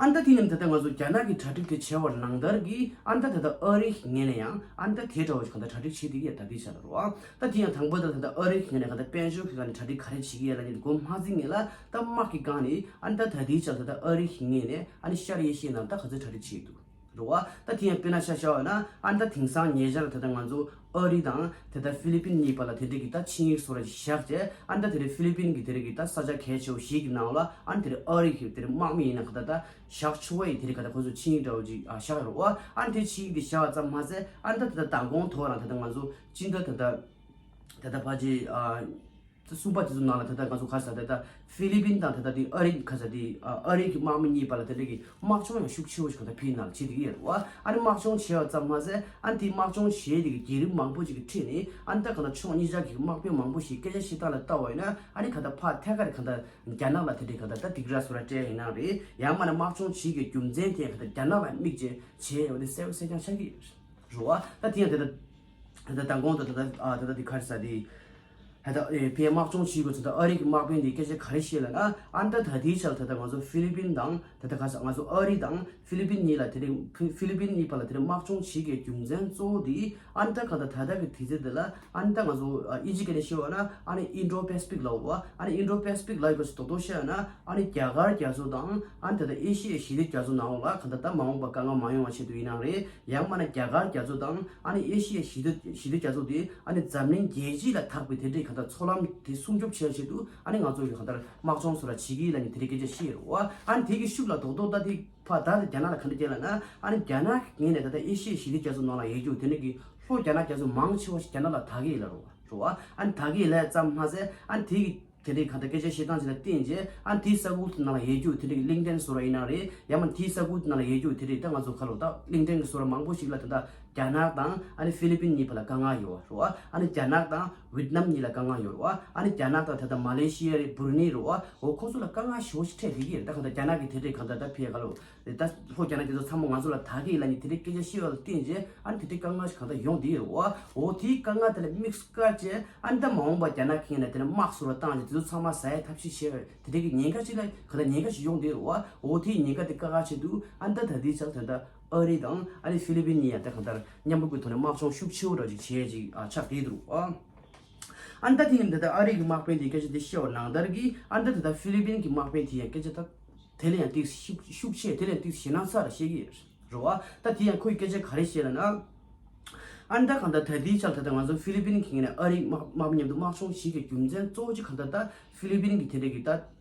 ཨ་ནི་ད་དེ་ནས་ད་ལྟ་ང་ཚོ་རྒྱ་ནག་གིས་གྲ་སྒྲིག་དེ་བྱས་པ་ནང་ལྟར་གྱི་ཨ་ནི་ད་ད་ཨ་རི་གི་ངོས་ནས་ཡང་ཨ་ནི་ད་དེ་འདྲ་བོ་ཞིག་གང་ལྟར་གྲ་སྒྲིག་བྱེད་བསྡད་ཀྱི་ཡོད་ད་ལྟའི་ཆར་ལ་རོ། ད་དེ་ཡང་དང་པོ་ད་ད་ལྟ་ཨ་རི་གི་ངོས་ནས་གང་ལྟར་དཔལ་འབྱོར་གྱི་སྒང་ནས་གྲ་སྒྲིག་ག་རེ་བྱེད་ཀྱི་ཡོད་ལབ་ནས་འགོ་མ་བཙུགས་སྔོན་ལ་ད་དམག་གི་སྒང་ནས་ཨ་ནི་ད་ད་ལྟའི་ཆར་ད་ལྟ་ཨ་རི་གི་ངོས་ནས་ཨ་ནི་ཤར་ཨེ་ཤི་ཡའི་ནང་ད་ག་ཚོད་གྲ་སྒྲིག་བྱེད་ཀྱི་འདུག་རོ། ད་དེ་ཡང་དཔེར་ན་ཆ་བཞག་པ་ན་ཨ་ནི་ད་དེང་སང་ཉེ་ཆར་ད་ལྟ་ང་ཚོ་ཨ་རི་དང་དེ་ལྟར་ཧྥི་ལི་པིན་གཉིས་བར་ལ་དེ་འདྲའི་གི་ད་ཆིངས་ཡིག་སོགས་ར་ཞིག་བཞག་བྱས། ཨ་ནི་ད་དེ་རིང་ཧྥི་ལི་པིན་གྱི་དེ་རིང་གི་ད་ས་ཆ་གལ་ཆེ་བོ་ཞིག་གི་ནང་ལ་ཨ་ནི་དེ་རིང་ཨ་རི་གི་དེ་རིང་དམག་མི་ཡིན་ན་ག་ད་ད་བཞག་ཆོག་པ་ཡི་དེ་རིང་ག་ད་ཁོ་ཚོ་ཆིངས་ཡིག་འདྲ་བོ་ཅིག་ཨ་བཞག་ཡོད་རེད་བ། ཨ་ནི་དེ་ཆིངས་ཡིག་དེ་བཞག་པ་ཙམ་མ་ཟད་ཨ་ནི་ད་ད་ད་མདང་དགོང་ཐོག་རང་ད་ད་ང་ཚོ་སྤྱི་ཟླ་ད་ད་ད་ད་ཕལ་ཆེར་ཨ། གསུམ་པ་དེ་ཚོ་ནང་ལ་ད་ལྟ་ང་ཚོ་ག་རེ་ཟེར་ད་ལྟ་ཧྥི་ལི་པིན་དང་ད་ལྟ་དེ་ཨ་རི་ག་རེ་ཟེར་དེ་ཨ་རི་གི་དམག་མི་གཉིས་བར་ལ་དེ་འདྲ་གི་དམག་སྦྱོང་ཡང་ཤུགས་ཆེ་བོ་ཞིག་ག་ད་ཕྱི་ནང་ལ་བྱེད་བསྡད་ཀྱི་ཡོད་རེད་བ། ཨ་ནི་དམག་སྦྱོང་བྱས་པ་ཙམ་མ་ཟད་ཨ་ནི་དེ་དམག་སྦྱོང་བྱས་དེ་གི་བརྒྱུད་རིམ་མང་པོ་ཅིག་གི་ཁྲིད་ནས་ཨ་ནི་ད་ག་ད་ཕྱོགས་གཉིས་ཆ་གི་དམག་དཔོན་མང་པོ་ཞིག་སྐད་ཆ་བཤད་སྟངས་ལ་ལྟ་བ་ཡིན་ན་ཨ་ནི་ག་ད་ཕར་ཐད་ཀར་ག་ད་རྒྱ་ནག་ལ་དེ་འདྲའི་ག་ད་ད་སྡིགས་ར་སོགས་ར་སྤྲད་ཡིན་ན་རེད། ཡང་མིན་ན་དམག་སྦྱོང་བྱེད་ཀྱི་རྒྱུ་མཚན་དེ་ག་ད་རྒྱ་ནག་ལ་དམིགས་བྱས་བྱས་ཡོད་དེ་གསལ་པོ་གསལ་རྐྱང་ཆགས་ཀྱི་ཡོད་རེད་བ། ད་དེ་ཡང་དེ་ད། ད་ལྟ་མདང་དགོང་དུ་ད་ལྟ་ཨ་ད་ལྟ་འདི་ག་རེ་ཟེར་དེ། ད་ལྟ་ཨེ་ཕའི་དམག་སྦྱོང་བྱེད་དགོས་ཚུལ་དང་ཨ་རི་གི་དམག་དཔོན་འདིས་སྐད་ཆ་ག་རེ་བཤད་ལབ་ན། ཨ་ནི་ད་ད་ལྟའི་ཆར་ད་ལྟ་ང་ཚོ་ཧྥི་ལི་པིན་དང་ད་ལྟ་ག་རེ་ཟེར་ང་ཚོ་ཨ་རི་དང་ཧྥི་ལི་པིན་གཉིས་ལ་དེ་རིང་ཧྥི་ཧྥི་ལི་པིན་གཉིས་བར་ལ་དེ་རིང་དམག་སྦྱོང་བྱེད་དགོས་རྒྱུ་མཚན་གཙོ་བོ་དེ་ཨ་ནི་ད་ག་ད་ད་ལྟ་གི་དུས་ཚོད་འདི་ལ་ཨ་ནི་ད་ང་ཚོ་ཨ་དབྱིན་ཇི་སྐད་ནས་བཤད་པ་ན་ཨ་ནི་ཨིན་ཌོ་པེ་སི་ཕིག་ལབ་པ། ཨ་ནི་ཨིན་ཌོ་པེ་སི་ཕིག་ལབ་ཡོད་པ་ཞིག་རྡོག་རྡོག་བཤད་ན་ཨ་ནི་རྒྱ་གར་རྒྱ་མཚོ་དང་ཨ་ནི་ད་ལྟ་ཨེ་ཤི་ཡའི་ཞི་བདེ་རྒྱ་མཚོ་ནང་ལོགས་ལ་ག་ད་ད་མ་འོངས་པ་དཀའ་ངལ་མ་ཡོང་བ་ཆེད་དུ་ཡིན་ནའང་རེད། ཡང་མིན་ན་རྒྱ་གར་རྒྱ་མཚོ་དང་ཨ་ནི་ཨེ་ཤི་ཡའི་ཞི་བདེ་ཞི་བདེ་རྒྱ་མཚོ་དེ་ཨ་ནི་འཛམ་གླིང་རྒྱལ་སྤྱི་ལ་དག་པའི་དེ་འདྲའི་གང་ལྟར་མཚོ་ལམ་དེ་སྲུང་སྐྱོབ་བྱེད་ཡ་ཆེད་དུ་ཨ་ནི་ང་ཚོ་གི་གང་ལྟར་དམག་སྦྱོང་སོགས་ལ་བྱེད་ཀྱི་ཡིན་ལབ་ནས་དེ་འདྲའི་སྐད་ཆ་བཤད་ཡོད་རེད་བ། ཨ་ནི་དེ་གི་ཤུགས་ལ་རྡོག་རྡོག་ད་དེ་ཕར་ད་དེ་རྒྱ་ནག་ལ་ག་འདྲ་བྱས་ལབ་ན་ཨ་ནི་རྒྱ་ནག་གི་ངོས་ནས་ད་ལྟ་ཨེ་ཤི་ཡའི་ཞི་བདེ་རྒྱ་མཚོ་ནང་ལ་ཡོད་རྒྱུ་དེ་འདྲ་གི་ལྷོ་རྒྱ་ནག་རྒྱ་མཚོ་མང་ཆེ་བ་ཞིག་རྒྱ་ནག་ལ་བདག་གི་ཡིན་ལབ་རེད་བ། རེད་བ། ཨ་ནི་བདག་གི་ཡིན་ལབ་ཙམ་མ་ཟད་ཨ་ནི་དེ་གི་དེ་འདྲའི་གང་ལྟར་སྐད་ཆ་བཤད་སྟངས་ཅིག་ལ་བརྟེན་རྗེས་ཨ་ནི་དེའི་ས་ཁུལ་དེ་ནང་ལ་ཡོད་རྒྱུ་དེ་འདྲའི་ལིང་ཏན་སོགས་ར་ཡིན་ན་རེད། ཡང་མིན་དེའི་ས་ཁུལ་དེ་ནང་ལ་ཡོད་རྒྱུ་དེ་འདྲའི་ད་ང་ཚོ་ཁ་ལོ་ད་ལིང་ཏན་གྱི་སོགས་ར་མང་པོ་ཞིག་ལ་ད་ལྟ་རྒྱ་ནག་དང་ཨ་ནི་ཧྥི་ལི་པིན་གཉིས་བར་ལ་དཀའ་ངལ་ཡོད་བ་རེད་བ། ཨ་ནི་རྒྱ་ནག་དང་ཝི་ཏི་ནམ་གཉིས་ལ་དཀའ་ངལ་ཡོད་རེད་བ། ཨ་ནི་རྒྱ་ནག་དང་ད་ལྟ་མ་ལེ་ཤི་ཡ་རེད། བུར་ནི་རེད་བ། འོ་ཁོ་ཚོ་ལ་དཀའ་ངལ་ཞེ་པོ་ཞིག་འཕྲད་བསྡད་ཀྱི་རེད། ད་གང་ལྟར་རྒྱ་ནག་གི་དེ་འདྲའི་གང་ལྟར་ད་ཕི་ཡ་ཁ་ལོ། ད་ལྷོ་རྒྱ་ནག་དེ་ཚོ་ཚང་མ་ང་ཚོ་ལ་བདག་གི་ཡིན་ལབ་ནས་དེ་འདྲའི་སྐད་ཆ་བཤད་པ་ལ་བརྟེན་རྗེས་ཨ་ནི་དེ་འདྲའི་དཀའ་ངལ་ཞིག་གང་ལྟར་ཡོང་བསྡད་ཡོད་རེད་བ། འོ་དེའི་དཀའ་ངལ་དེ་ལ་དམིགས་སུ་བཀར་རྗེས་ཨ་ནི་ད་མ་འོངས་པ་རྒྱ་ནག་གི་ངོས་ནས་དེ་ལ་དམག་སོགས་ལ་བཏང་རྗེས་དེ་ཚོ་ཚང་མ་ཟ་ཡའི་ཐབས་ཤེས་བྱས་པ་དེ་འདྲའི་གི་ཉེན་ཁ་ཅིག་ལ་ག་ད་ཉེན་ཁ་ཞིག་ཡོང་བསྡད་ཡོད་རེད་བ། འོ་དེའི་ཉེན་ཁ་དེ་བཀག་ཁ་ཆེད་དུ་ཨ་ནི་ད་ད་ལྟའི་ཆར་ད་ལྟ་ཨ་རི་དང་ཨ་ནི་ཧྥི་ལི་པིན་གཉིས་ཡང་ད་གང་ལྟར་མཉམ་རུབ་ཀྱི་ཐོག་ནས་དམག་སྦྱོང་ཤུགས་ཆེ་བོ་འདྲ་ཅིག་བྱས་ཅིག་ཨ་ཆགས་བསྡད་འདུག་ཨ། ཨ་ནི་ད་དེ་ཡིན་ད་ལྟ་ཨ་རི་གི་དམག་དཔོན་དེས་སྐད་ཆ་དེ་བཤད་པ་ནང་ལྟར་གྱི་ཨ་ནི་ད་ད་ལྟ་ཧྥི་ལི་པིན་གྱི་དམག་དཔོན་དེ་ཡང་སྐད་ཆ་ད་དེ་ལས་ཡང་ཏིག་ཤུགས་ཤུགས་ཆེ་དེ་ལས་ཡང་ཏིག་ཞེད་སྣང་ཚ་ར་བཤད་ཀྱི་ཡོད་རེད་བ། ད་དེ་ཡང་ཁོས་སྐད་ཆ་ག་རེ་བཤད་ལབ་ན། ཨ་ནི་ད་གང་ལྟར་ད་ལྟའི་ཆར་ད་ལྟ་ང་ཚོ་ཧྥི་ལི་པིན་གྱི་ངོས་ནས་ཨ་རི་དམག་དམག་མཉམ་དུ་དམག་སྦྱོང་བྱེད་ཀྱི་རྒྱུ་མཚན་གཙོ་བོ་གཅིག་གང་ལྟར་ད་ཧྥི་ལི་པིན་གྱི་དེ་འདྲ་གི་ད་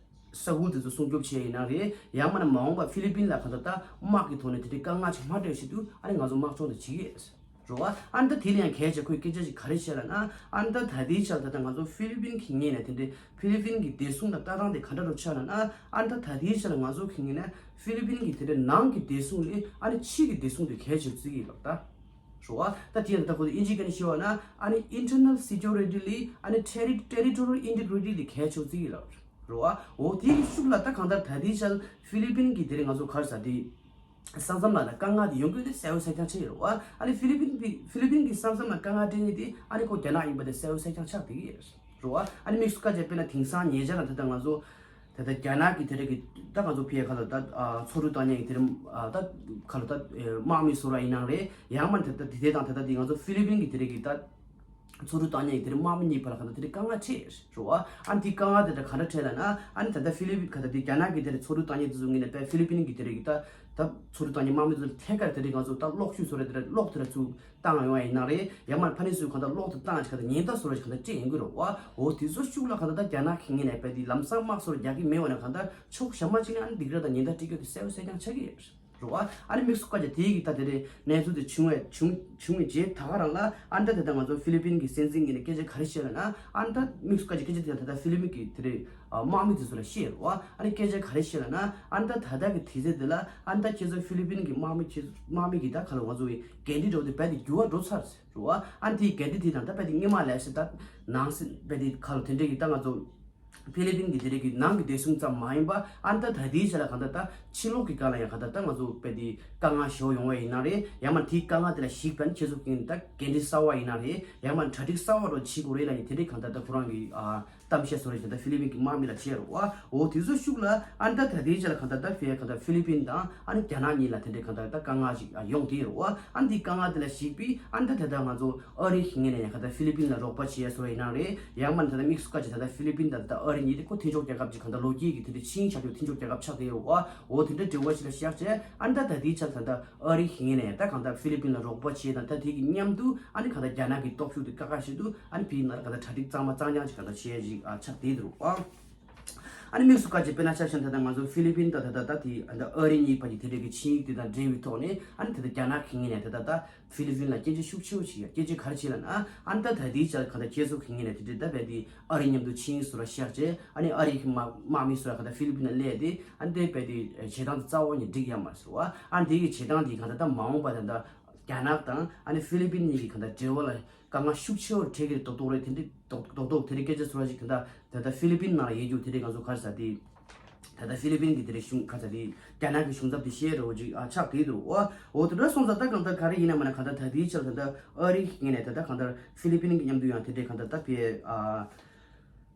ས་ཁུལ་དེ་ཚོ་སྲུང་སྐྱོབ་བྱས་ཡིན་ན་རེད། ཡང་མིན་ན་མ་འོངས་པ་ཧྥི་ལི་པིན་ལ་གང་ལྟར་ད་དམག་གི་ཐོག་ནས་དེ་འདྲའི་དཀའ་ངལ་ཅིག་མ་འཕྲད་ཆེད་དུ་ཨ་ནི་ང་ཚོ་དམག་སྦྱོང་དེ་བྱེད་ཀྱི་ཡོད། རེད་བ། ཨ་ནི་ད་དེ་ལ་ཡང་གལ་ཆེ་ཁོས་སྐད་ཆ་ཞིག་ག་རེ་བཤད་ལབ་ན། ཨ་ནི་ད་ད་ལྟའི་ཆར་ད་ལྟ་ང་ཚོ་ཧྥི་ལི་པིན་གྱི་ངོས་ནས་དེ་འདྲའི་ཧྥི་ལི་པིན་གྱི་བདེ་སྲུང་ལ་ལྟ་སྟངས་དེ་ག་འདྲ་རུ་ཆགས་ལབ་ན། ཨ་ནི་ད་ད་ལྟའི་ཆར་ང་ཚོ་གི་ངོས་ནས་ཧྥི་ལི་པིན་གྱི་དེ་འདྲའི་ནང་གི་བདེ་སྲུང་ལས་ཨ་ནི་ཕྱི་གི་བདེ་སྲུང་དེ་གལ་ཆེ་བརྩི་གི་ཡོད་ལབ་ད། རེད་བ། ད་དེ་ཡང་ད་ཁོ་ཚོ་དབྱིན་ཇིའི་སྐད་ནས་བཤད་པ་ན་ཨ་ནི་internal security ལས་ཨ་ནི་terri- territorial integrity ལས་གལ་ཆེ་བརྩི་གི་ཡོད་ལབ། རེད་བ། འོ་དེའི་ཤུགས་ལ་ད་གང་ལྟར་ད་ལྟའི་ཆར་ཧྥི་ལི་པིན་གྱི་དེ་རིང་ང་ཚོ་ག་རེ་ཟེར་དེ། ས་མཚམས་ལ་ད་དཀའ་ངལ་དེ་ཡོང་གི་ཡོད་དེ་གསལ་པོ་གསལ་རྐྱང་ཆགས་ཡོད་རེད་བ། ཨ་ནི་ཧྥི་ལི་པིན་པི- ཧྥི་ལི་པིན་གྱི་ས་མཚམས་ལ་དཀའ་ངལ་འཕྲད་མཁན་དེ་ཨ་ནི་ཁོ་རྒྱ་ནག་ཡིན་པ་དེ་གསལ་པོ་གསལ་རྐྱང་ཆགས་བསྡད་ཀྱི་ཡོད་རེད་བ། ཨ་ནི་དམིགས་སུ་བཀར་བྱས་དཔེར་ན་དེང་སང་ཉེ་ཆར་ལ་ད་ལྟ་ང་ཚོ་ད་ལྟ་རྒྱ་ནག་གི་དེ་རིང་གི་ད་ང་ཚོ་ཕི་ཡ་ཁ་ལ་ད་ཨ་ཚོགས་འདུ་བཏང་མཁན་གྱི་དེ་རིང་ཨ་ད་ཁ་ལ་ད་ཨེ་དམག་མི་བཟོ་ར་ཡིན་ནའང་རེད། ཡང་མིན་ད་ལྟ་དེ་དེ་དང་ད་ལྟ་དེ་ང་ཚོ་ཧྥི་ལི་པིན་གྱི་དེ་རིང་གི་ད་ ཚོགས་འདུ་བཏང་མཁན་གྱི་དེ་རིང་དམག་མི་གཉིས་བར་ལ་གང་ལྟར་དེ་རིང་དཀའ་ངལ་འཕྲད་རེད་བ། ཨ་ནི་དེ་དཀའ་ངལ་དེ་འདྲ་གང་འདྲ་འཕྲད་ལབ་ན། ཨ་ནི་ད་ལྟ་ཧྥི་ལི་པིན་གང་ལྟར་དེ་རྒྱ་ནག་གི་དེ་རིང་ཚོགས་འདུ་བཏང་མཁན་དེ་ཚོ་ངོས་ནས་དཔེ་ཧྥི་ལི་པིན་གྱི་དེ་རིང་གི་ད་ད་ཚོགས་འདུ་བཏང་མཁན་དམག་མི་ཚོ་ཐད་ཀར་དེ་རིང་ང་ཚོ་ད་གློག་ཤུགས་བཟོ་རེད། དེ་འདྲ་གློག་དེ་འདྲ་ཚུར་བཏང་ཡོང་བ་ཡིན་ན་རེད། ཡང་མ་ཕ་ནི་ཚོས་གང་ལྟར་གློག་དེ་བཏང་ཅིག་གང་ལྟར་ཉེན་བརྡ་བཟོ་རེད་ཅིག་གང་ལྟར་སྤྲད་ཡོང་གི་རེད་བ། འོ་དེ་ཚོ་ཤུགས་ལ་གང་ལྟར་ད་རྒྱ་ནག་གི་ངོས་ནས་དཔེ་དེ་ལམ་སང་དམག་གསོད་རྒྱག་གི་མེད་པ་ན་གང་ལྟར་ཕྱོགས་གཞན་པ་ཅིག་ནས་ཨ་ནི་སྡིགས་ར་དང་ཉེན་བརྡ་སྤྲད་རྒྱུ་དེ་གསལ་པོ་གསལ་རྐྱང་ཆགས་ཀྱི་ཡོད་རེད། རེད་བ། ཨ་ནི་དམིགས་སུ་བཀར་བྱས་དེའི་གི་ད་དེ་རེད་གནས་ཚུལ་དེ་བྱུང་བས་བྱུང་བྱུང་བའི་རྗེས་ད་ག་རང་ལ་ཨ་ནི་ད་དེ་ད་ང་ཚོ་ཧྥི་ལི་པིན་གྱི་སྲིད་འཛིན་གྱིས་ནི་སྐད་ཆ་ག་རེ་བཤད་ལབ་ན། ཨ་ནི་ད་དམིགས་སུ་བཀར་བྱས་སྐད་ཆ་དེ་ད་ད་ཧྥི་ལི་པིན་གྱི་དེ་རེད་དམག་མི་དེ་ཚོ་ལ་བཤད་རེད་བ། ཨ་ནི་སྐད་ཆ་ག་རེ་བཤད་ལབ་ན། ཨ་ནི་ད་ད་ལྟ་གི་དུས་ཚོད་དེ་ལ་ཨ་ནི་ད་ཁྱེད་ཚོ་ཧྥི་ལི་པིན་གྱི་དམག་མི་ཁྱེད་དམག་མི་གི་ད་ག་ལ་ང་ཚོ་གི་འགན་འཁྲི་འདྲ་བོ་དེ་རྦད་དེ་འགྱུར་བ་འགྲོ་ཚར་རེད་བ། ཨ་ནི་དེའི་འགན་འཁྲི་དེ་དང་ད་རྦད་དེ་སྔོན་མ་ལས་སེ་ད་ནང་སེ་རྦད་དེ་ག་ལ་དེ་འདྲས་ཀྱི་ད་ང་ཚོ་ཧྥི་ལི་པིན་གྱི་དེ་རིང་གི་ནང་གི་བདེ་སྲུང་ཙམ་མ་ཡིན་པ། ཨ་ནི་ད་ད་ལྟའི་ཆ་ལ་གང་ལྟར་ད་ཕྱི་ལོགས་ཀྱི་སྒང་ལ་ཡང་གང་ལྟར་ད་ང་ཚོ་དཔེ་དེ་དཀའ་ངལ་ཞིག་ཡོང་བ་ཡིན་ན་རེད། ཡང་མ་དེའི་དཀའ་ངལ་དེ་ལ་གཞིགས་པ་ནི་ཁྱེད་ཚོ་གིས་ད་འགན་འཁྲི་གསར་པ་ཡིན་ན་རེད། ཡང་མ་གྲ་སྒྲིག་གསར་པ་རོ་བྱེད་དགོས་རེད་ལབ་ནས་དེ་འདྲའི་གང་ལྟར་ད་ཁོ་རང་གི་ཨ་གཏམ་བཤད་བཟོ་རེད་ཅེས་ད་ཧྥི་ལི་པིན་གྱི་དམག་མི་ལ་བྱས་རོགས། འོ་དེ་ཚོ་ཤུགས་ལ་ཨ་ནི་ད་ད་ལྟའི་ཆ་ལ་གང་ལྟར་ད་ཧྥི་གང་ལྟར་ཧྥི་ལི་པིན་དང་ཨ་ནི་རྒྱ་ནག་གཉིས་ལ་དེ་འདྲའི་གང་ལྟར་ད་དཀའ་ངལ་ཞིག་ཡོང་གི་རོགས། ཨ་ནི་དེའི་དཀའ་ངལ་དེ་ལ་གཞིགས་པས་ཨ་ནི་ད་ད་ལྟ་ང་ཚོ་ཨ་རི་གི་ངོས་ནས་ཡང་གང་ལྟར་ཧྥི་ལི་པིན་ལ་རོགས་པ་བྱས་བཟོ་ཡིན་ན་རེད། ཡང་མ་ནི་ད་ལྟ་དམིགས་སུ་བཀར་བྱས་ད་ལྟ་ཧྥི་ལི་པིན་དང་ད་ལྟ་ཨ་རི་གཉིས་དེ་ཁོ་མཐུན་ཕྱོགས་རྒྱལ་ཁབ་ཅིག་གང་ལྟར་ལོ་རྒྱུས་ཀྱི་དེ་འདྲའི་ཆིངས་བཞག་རྒྱུ་མཐུན་ཕྱོགས་རྒྱལ་ཁབ་ཆགས་བསྡད་ཡོད་རོགས། འོ་དེ་འདྲ་འབྲེལ་བ་ཞིག་ལ་བཞག་བྱས་ཨ་ནི་ད་ད་ལྟའི་ཆ་ལ་ད་ལྟ་ཨ་རི་གི་ངོས་ནས་ད་གང་ལྟར་ཧྥི་ལི་པིན་ལ་རོགས་པ་བྱས་དང་ད་དེ་གི་མཉམ་དུ་ཨ་ནི་གང་ལྟར་རྒྱ་ནག་གི་སྟོབས་ཤུགས་དེ་དཀའ་ཁག་ཞིག་ཏུ་ཨ་ནི་ཕི་ཡིན་ན་གང་ལྟར་གྲ་སྒྲིག་གཙང་མ་གཙང་རྐྱང་ཞིག་གང་ལྟར་བྱས་ཞིག་ཨ་ཆགས་བསྡད་འདུག་ཨ། ཨ་ནི་དམིགས་སུ་བཀར་བྱས་དཔེར་ན་ཆ་བཞག་ན་ད་ལྟ་ང་ཚོ་ཧྥི་ལི་པིན་དང་ད་ལྟ་ད་དེ་ཨ་ནི་ཨ་རི་གཉིས་བར་གྱི་དེ་འདྲའི་གི་ཆིངས་ཡིག་དེ་དང་འབྲེལ་བའི་ཐོག་ནས་ཨ་ནི་ད་ལྟ་རྒྱ་ནག་གི་ངོས་ནས་ད་ལྟ་ད་ཧྥི་ལི་པིན་ལ་སྐྱོན་བརྗོད་ཤུགས་ཆེ་བོ་བྱས་ཡ། སྐྱོན་བརྗོད་ག་རེ་བྱས་ལབ་ན། ཨ་ནི་ད་ད་ལྟའི་ཆར་གང་ལྟར་ཁྱེད་ཚོ་གི་ངོས་ནས་དེ་འདྲའི་ད་བས་དེ་ཨ་རི་མཉམ་དུ་ཆིངས་ཡིག་བཟོ་ར་བཞག་བྱས་ཨ་ནི་ཨ་རི་གི་དམག་དམག་མི་བཟོ་ར་གང་ལྟར་ཧྥི་ལི་པིན་ལ་སླེབས་ཏེ་ཨ་ནི་དེ་བས་དེ་བྱེད་སྟངས་དེ་རྩ་བ་ནས་འགྲིག་ཡ་མ་རེད་བ། ཨ་ནི་དེ་གི་བྱེད་སྟངས་དེ་གང་ལྟར་ད་མ་འོངས་པ་ད་ལྟ་རྒྱ་ནག་དང་ཨ་ནི་ཧྥི་ལི་པིན་གཉིས་ཀྱི་གང་ལྟར་འབྲེལ་བ་ལ་དཀའ་ངལ་ཤུགས་ཆེ་བོ་འཕྲད་ཀྱི་རེད་མདོག་མདོག་རེད། དེ་འདྲའི་མདོག་མདོག་མདོག་དེ་འདྲའི་སྐད་ཆ་ཚོར་བ་ཞིག་གང་ལྟར་ད་ལྟ་ཧྥི་ལི་པིན་ནང་ལ་ཡོད་རྒྱུ་དེ་འདྲའི་ང་ཚོ་ག་རེ་ཟེར་དེ། ད་ལྟ་ཧྥི་ལི་པིན་གྱི་དེ་འདྲའི་གཞུང་ག་རེ་ཟེར་དེ་རྒྱ་ནག་གི་གཞུང་ཚབ་དེ་བཤད་རོགས་ཅིག་ཨ་ཆགས་བསྡད་འདུག་འོ། འོ་དེ་འདྲ་སོང་ཙང་ད་གང་ལྟར་ག་རེ་ཡིན་ན་མ་ན་གང་ལྟར་ད་ལྟའི་ཆར་ད་ལྟ་ཨ་རི་གི་ངོས་ནས་ད་ལྟ་གང་ལྟར་ཧྥི་ལི་པིན་གྱི་མཉམ་དུ་ཡང་དེ་འདྲའི་གང་ལྟར་ད་ཕའི་ཨ་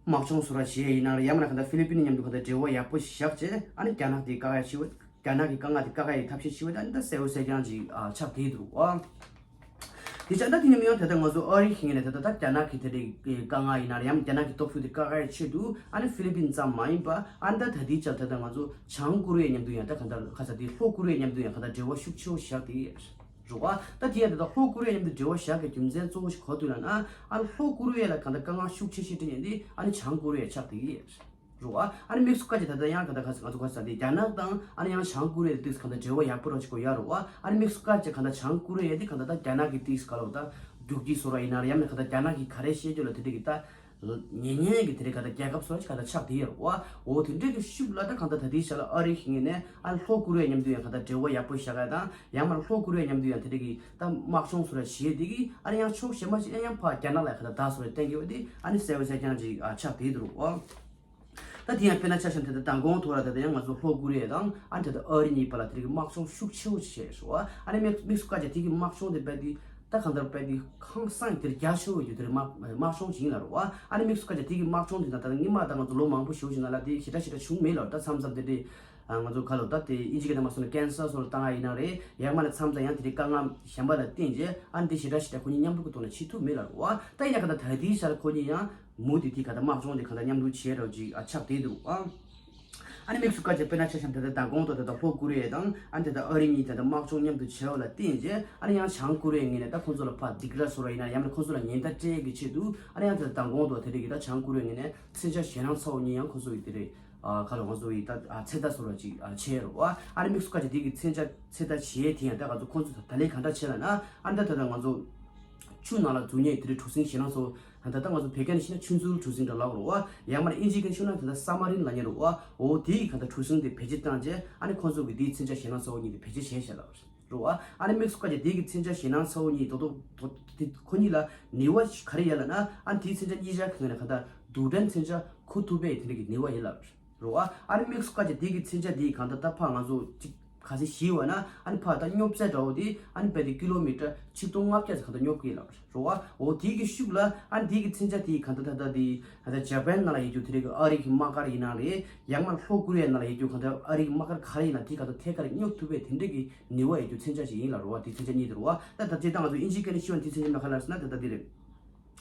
དམག་སྦྱོང་བཟོ་ར་བྱས་ཡིན་ན་རེད། ཡང་མ་ན་གང་ལྟར་ཧྥི་ལི་པིན་མཉམ་དུ་གང་ལྟར་འབྲེལ་བ་ཡག་པོ་ཞིག་བཞག་བྱས་ཨ་ནི་རྒྱ་ནག་དེ་དཀའ་ངལ་ཆེ་བོ་རྒྱ་ནག་གི་དཀའ་ངལ་དེ་བཀག་ཡའི་ཐབས་ཤེས་བྱེད་པ་དང་ད་གསལ་པོ་གསལ་རྐྱང་ཅིག་ཨ་ཆགས་བསྡད་འདུག་ཨ། དེ་ཆ་ད་དེ་ནས་མི་ཡང་ད་ལྟ་ང་ཚོ་ཨ་རི་གི་ངོས་ནས་ད་ལྟ་ད་རྒྱ་ནག་གི་དེ་འདྲའི་དཀའ་ངལ་ཡིན་ན་རེད། ཡང་རྒྱ་ནག་གི་སྟོབས་ཤུགས་དེ་བཀག་ཡའི་ཆེད་དུ་ཨ་ནི་ཧྥི་ལི་པིན་ཙམ་མ་ཡིན་པ་ཨ་ནི་ད་ད་ལྟའི་ཆར་ད་ལྟ་ང་ཚོ་བྱང་ཀོ་རི་ཡ་མཉམ་དུ་ཡང་ད་གང་ལྟར་ཁ་ཚ་དེ་ལྷོ་ཀོ་རི་ཡ་མཉམ་དུ་ཡང་གང་ལྟར་འབྲེལ་བ་ཤུགས་ཆེ་བོ་བཞག་དེ་རེད་བ། ད་དེ་ཡང་ད་ལྟ་ལྷོ་ཀོ་རི་ཡ་མཉམ་དུ་འབྲེལ་བ་བཞག་གི་རྒྱུ་མཚན་གཙོ་བོ་ཞིག་ག་རེ་འདུག་ལབ་ན། ཨ་ནི་ལྷོ་ཀོ་རི་ཡ་ལ་གང་ལྟར་དཀའ་ངལ་ཤུགས་ཆེ་ཤོས་དེ་ཡིན་དེ་ཨ་ནི་བྱང་ཀོ་རི་ཡ་ཆགས་དེ་རེད། རེད་བ། ཨ་ནི་དམིགས་སུ་བཀར་བྱས་ད་ལྟ་ཡང་ག་ད་ག་ང་ཚོ་ག་ས་དེ་རྒྱ་ནག་དང་ཨ་ནི་ཡང་བྱང་ཀོ་རི་ཡ་དེ་ག་ད་འབྲེལ་བ་ཡག་པོ་རོགས་ཅིག་གོ་ཡ་རེད་བ། ཨ་ནི་དམིགས་སུ་བཀར་བྱས་ག་ད་བྱང་ཀོ་རི་ཡ་དེ་ག་ད་ད་རྒྱ་ནག་གི་དེ་ག་ལོ་ད་རྒྱུག་ཁྱི་བཟོ་ར་ཡིན་ན་རེད། ཡང་ན་ག་ད་རྒྱ་ནག་གི་ག་རེ་བཤད་རྒྱུ་ལ་དེ་འདྲ་གི་ད་ཉན་ཉན་གི་དེ་འདྲ་ག་ད་རྒྱལ་ཁབ་བཟོ་ར་ཅིག་ག་ད་ཆགས་དེ་ཡ་རེད་བ། འོ་དེ་འདྲ་གི་ཤུགས་ལ་ད་ག་ད་ད་དེ་ཤ་ལ་ཨ་རི་ཞིག་ངེས་ནས་ཨ་ནི་ལྷོ་ཀོ་རི་ཡ་མཉམ་དུ་ཡང་ག་ད་འབྲེལ་བ་ཡག་པོ་བཞག་ག་དང་ཡང་མ་ལྷོ་ཀོ་རི་ཡ་མཉམ་དུ་ཡང་དེ་འདྲ་གི་ད་དམག་སྦྱོང་བཟོ་ར་བྱེད་དེ་གི་ཨ་ནི་ཡང་ཕྱོགས་གཞན་པ་ཞིག་ཡང་ཕ་རྒྱ་ནག་ལ་ག་ད་ད་བཟོ་ར་གཏན་འཁེལ་བ་དེ་ཨ་ནི་གསལ་པོ་གསལ་རྐྱང་ཅིག་ཆགས་དེ་འདུག་བ། ད་དེ་ཡང་དཔེར་ན་ཆ་བཞག་ན་ད་ལྟ་མདང་དགོང་ཐོག་ལ་ད་ལྟ་ཡང་ང་ཚོ་ལྷོ་ཀོ་རི་ཡ་དང་ཨ་ནི་ད་ལྟ་ཨ་རི་གཉིས་བར་ལ་དེ་རིགས་དམག་སྦྱོང་ཤུགས་ཆེ་བོ་བྱས་ཤག་བ། ཨ་ནི་དམིགས་དམིགས་སུ་བཀར་བྱས་དེ་གི་དམག་སྦྱོང་དེ་རྦད་དེ་ད་གང་ལྟར་རྦད་དེ་ཧང་སང་དེར་རྒྱ་ཆེ་བོ་ཡོད་དེ་རེད། དམག་དམག་སྦྱོང་ཞིག་ཡིན་ལ་རེད་བ། ཨ་ནི་དམིགས་སུ་བཀར་བྱས་དེ་གི་དམག་སྦྱོང་དེ་ད་ལྟ་སྔོན་མ་ད་ང་ཚོ་ལོ་མང་པོ་ཞེ་པོ་ཞིག་ནང་ལ་དེ་ཞེ་དྲག་ཞེ་དྲག་བྱུང་མེད་ལ། ད་མཚམས་མཚམས་དེ་འདྲས་ང་ཚོ་ག་ལོ་ད་དེ་ཨིན་ཇི་སྐད་ནང་མ་སོང་ན་ཀེན་སར་སོགས་ལ་བཏང་ཡ་ཡིན་ན་རེད། ཡང་མ་ན་མཚམས་མཚམས་ཡང་དེ་འདྲའི་དཀའ་ངལ་གཞན་པ་ལ་བརྟེན་རྗེས་ཨ་ནི་དེ་ཞེ་དྲག་ཞེ་དྲག་ཁོ་གཉིས་མཉམ་དུ་གི་ཐོག་ནས་བྱེད་ཐུབ་མེད་ལ་རེད་བ། ད་ཡིན་ན་ག་ད་ད་དེའི་ཤར་ཁོ་གཉིས་ཡང་མུ་མཐུད་དེ་ག་ད་དམག་སྦྱོང་དེ་ག་ད་མཉམ་དུ་བྱས་རོགས་ཅིག་ཨ་ཆགས་བསྡད་འདུག་ཨ། ཨ་ནི་དམིགས་སུ་བཀར་བྱས་དཔེར་ན་ཆ་བཞག་ན་ད་ལྟ་མདང་དགོང་དང་ད་ལྟ་ལྷོ་ཀོ་རི་ཡ་དང་ཨ་ནི་ད་ལྟ་ཨ་རི་གཉིས་ད་ལྟ་དམག་སྦྱོང་མཉམ་དུ་བྱས་པ་ལ་བརྟེན་རྗེས་ཨ་ནི་ཡང་བྱང་ཀོ་རི་ཡ་ངོས་ནས་ད་ཁོང་ཚོ་ལ་ཕར་སྡིགས་ར་བཟོ་ར་ཡིན་ན་ཡང་ན་ཁོང་ཚོ་ལ་ཉེན་བརྡ་སྤྲད་ཀྱི་ཆེད་དུ་ཨ་ནི་ཡང་ད་ལྟ་མདང་དགོང་དང་དེ་རིགས་ཀྱི་ད་བྱང་ཀོ་རི་ཡ་ངོས་ནས་མཚོན་ཆ་ཞེད་སྣང་ཚ་བོ་གཉིས་ཡང་ཁོང་ཚོ་ཡི་དེ་རེད། ཨ་ག་ལ་ང་ཚོ་ཡི་ད་ཨ་ཚོད་ལྟ་བཟོ་ར་ཅིག་ཨ་བྱས་རོགས། ཨ་ནི་དམིགས་སུ་བཀར་བྱས་དེ་གི་མཚོན་ཆ་ཚོད་ལྟ་བྱས་དེ་ཡང་ད་ང་ཚོ་ཁོང་ཚོ་ད་ལས་ག་འདྲ་བྱས་ལབ་ན། ཨ་ནི་ད་ད་ལྟ་ང་ཚོ་ཆུ་ནང་ལ་འཛུལ་མཁན་དེ་འདྲའི་གྲུ་གཟིངས་ཞེད་སྣང་ཚ་བོ། ད་ལྟ་ང་ཚོ་བོད་སྐད་ནང་བཤད་ན་ཆུ་འཛུལ་གྲུ་གཟིངས་འདྲ་ལབ་རོགས། ཡང་མ་ན་ཨིན་ཇི་སྐད་ཤོད་ན་ད་ལྟ་སབ་མ་རིན་ལབ་མཁན་རོགས། འོ་དེ་གི་ག་ད་གྲུ་གཟིངས་དེ་བེད་སྤྱོད་བཏང་རྗེས་ཨ་ནི་ཁོང་ཚོ་གི་དེའི་མཚོན་ཆ་ཞེད་སྣང་ཚ་བོ་གཉིས་དེ་བེད་སྤྱོད་བྱས་བཞག་ལབ་རོགས། ཨ་ནི་དམིགས་སུ་བཀར་བྱས་དེ་གི་མཚོན་ཆ་ཞེད་སྣང་ཚ་བོ་གཉིས་རྡོག་རྡོག་རྡོག་དེ་ཁོ་གཉིས་ལ་ནུས་པ་ག་རེ་ཡོད་ལབ་ན། ཨ་ནི་དེའི་མཚོན་ཆ་གཉིས་ཆ་གང་ལ་ག་ད་རྡུལ་ཕྲན་མཚོན་ཆ་འཁུར་ཐུབ་པའི་དེ་འདྲ་གི་ནུས་པ་ཡོད་ལབ་རོགས། ཨ་ནི་དམིགས་སུ་བཀར་བྱས་དེ་གི་མཚོན་ཆ་དེ་གང་ད་ད་ཕར་ང་ཚོ་གཅིག་ག་ཚོད་ཞིག་བ་ན། ཨ་ནི་ཕར་ད་སྙོབ་ཚད་འདྲ་བོ་དེ་ཨ་ནི་རྦད་དེ་ཀི་ལོ་མི་ཊར་ཆིག་སྟོང་ལྔ་བརྒྱ་ཙམ་གང་ད་སྙོབ་ཀྱི་ལབ་རོགས། འོ་དེ་གི་ཤུགས་ལ་ཨ་ནི་དེ་གི་མཚོན་ཆ་དེ་གང་ད་ད་ད་དེ་ད་ལྟ་ཇ་པན་ནང་ལ་ཡོད་རྒྱུ་དེ་རིགས་ཨ་རི་གི་དམག་སྒར་ཡིན་ན་རེད། ཡང་མ་ལྷོ་ཀོ་རི་ཡ་ནང་ལ་ཡོད་རྒྱུ་གང་ད་ཨ་རི་གི་དམག་སྒར་ག་རེ་ཡིན་ན་དེ་གང་ད་ཐད་ཀར་སྙོབ་ཐུབ་པའི་དེ་འདྲ་གི་ནུས་པ་ཡོད་རྒྱུ་མཚོན་ཆ་ཞིག་ཡིན་ལབ་རོགས། དེ་མཚོན་ཆ་གཉིས་དེ་རོགས། ད་ད་ལྟ་ང་ཚོ་ཨིན་ཇི་སྐད་ནས་ཤོད་ན་དེ་མཚོན་ཆ་མ་ག་ལ་ཟེར་ན་ད་ད་དེ་རེད།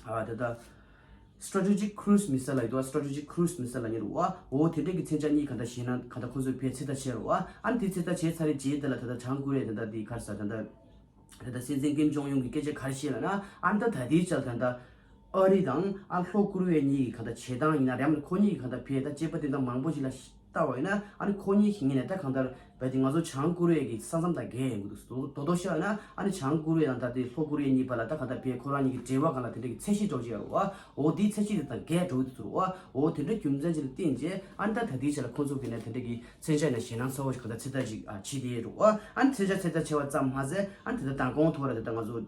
ཨ་ད་ད་strategic cruise missile ལབ་ཡོད་དོ། strategic cruise missile ལབ་ཡོད་རེད་བ། འོ་དེ་འདྲས་ཀྱི་མཚོན་ཆ་གཉིས་གང་ལྟར་བཞེས་ན་གང་ལྟར་ཁོང་ཚོས་ཕར་ཚོད་ལྟ་བྱས་རེད་བ། ཨ་ནི་དེ་ཚོད་ལྟ་བྱས་ཚར་རེད་རྗེས་དེ་ལ་ད་ལྟ་བྱང་ཀོ་རི་ཡ་ད་ལྟ་དེ་ག་རེ་ཟེར་ད་ལྟ་ད་ལྟ་སྲིད་འཛིན་ཀིམ་ཇོང་ཡུང་གིས་སྐད་ཆ་ག་རེ་བཤད་ལབ་ན། ཨ་ནི་ད་ད་ལྟའི་ཆར་ད་ལྟ་ཨ་རི་དང་ཨ་ལྷོ་ཀོ་རི་ཡ་གཉིས་ཀྱི་གང་ལྟར་བྱེད་སྟངས་ཡིན་ན་རེད་མ་རེད། ཁོ་གཉིས་ཀྱི་གང་ལྟར་ཕར་ད་དཔྱད་པ་དེ་འདྲ་མང་པོ་ཞིག་ལ་ལྟ་བ་ཡིན་ན། ཨ་ནི་ཁོ་གཉིས་ཀྱི་ངོས་ནས་ད་གང་ལྟར་བས་དེ་ང་ཚོ་བྱང་ཀོ་རི་ཡ་གི་ས་མཚམས་དང་འགལ་ཡོང་གི་འདུག་དོ་དོ་དོ་བཤད་ན། ཨ་ནི་བྱང་ཀོ་རི་ཡ་དང་ད་ལྟའི་ལྷོ་ཀོ་རི་ཡ་གཉིས་བར་ལ་ད་གང་ལྟར་ཕར་ཁོ་རང་གཉིས་ཀྱི་འབྲེལ་བ་སྒང་ལ་དེ་འདྲ་གི་ཚད་གཞི་འགྲོ་གི་ཡོད་རེད་བ། འོ་དེའི་ཚད་གཞི་དེ་དང་འགལ་འགྲོ་གི་འདུག་ཟེར་བ། འོ་དེ་འདྲ་རྒྱུ་མཚན་ཅིག་ལ་བརྟེན་བྱས་ཨ་ནི་ད་ད་ལྟའི་ཆ་ལ་ཁོང་ཚོ་གི་ནས་དེ་འདྲ་གི་མཚོན་ཆ་ཡིན་ན་ཞེད་སྣང་ཚ་བོ་ཞིག་གང་ལྟར་ཚོད་ལྟ་ཞིག་ཨ་བྱེད་བསྡད་ཡོད་རེད་བ། ཨ་ནི་མཚོན་ཆ་ཚོད་ལྟ་བྱས་པ་ཙམ་མ་ཟད། ཨ་ནི་ད་ལྟ་མདང་དགོང་ཐོག་ར་ད་ལྟ་ང་ཚོ་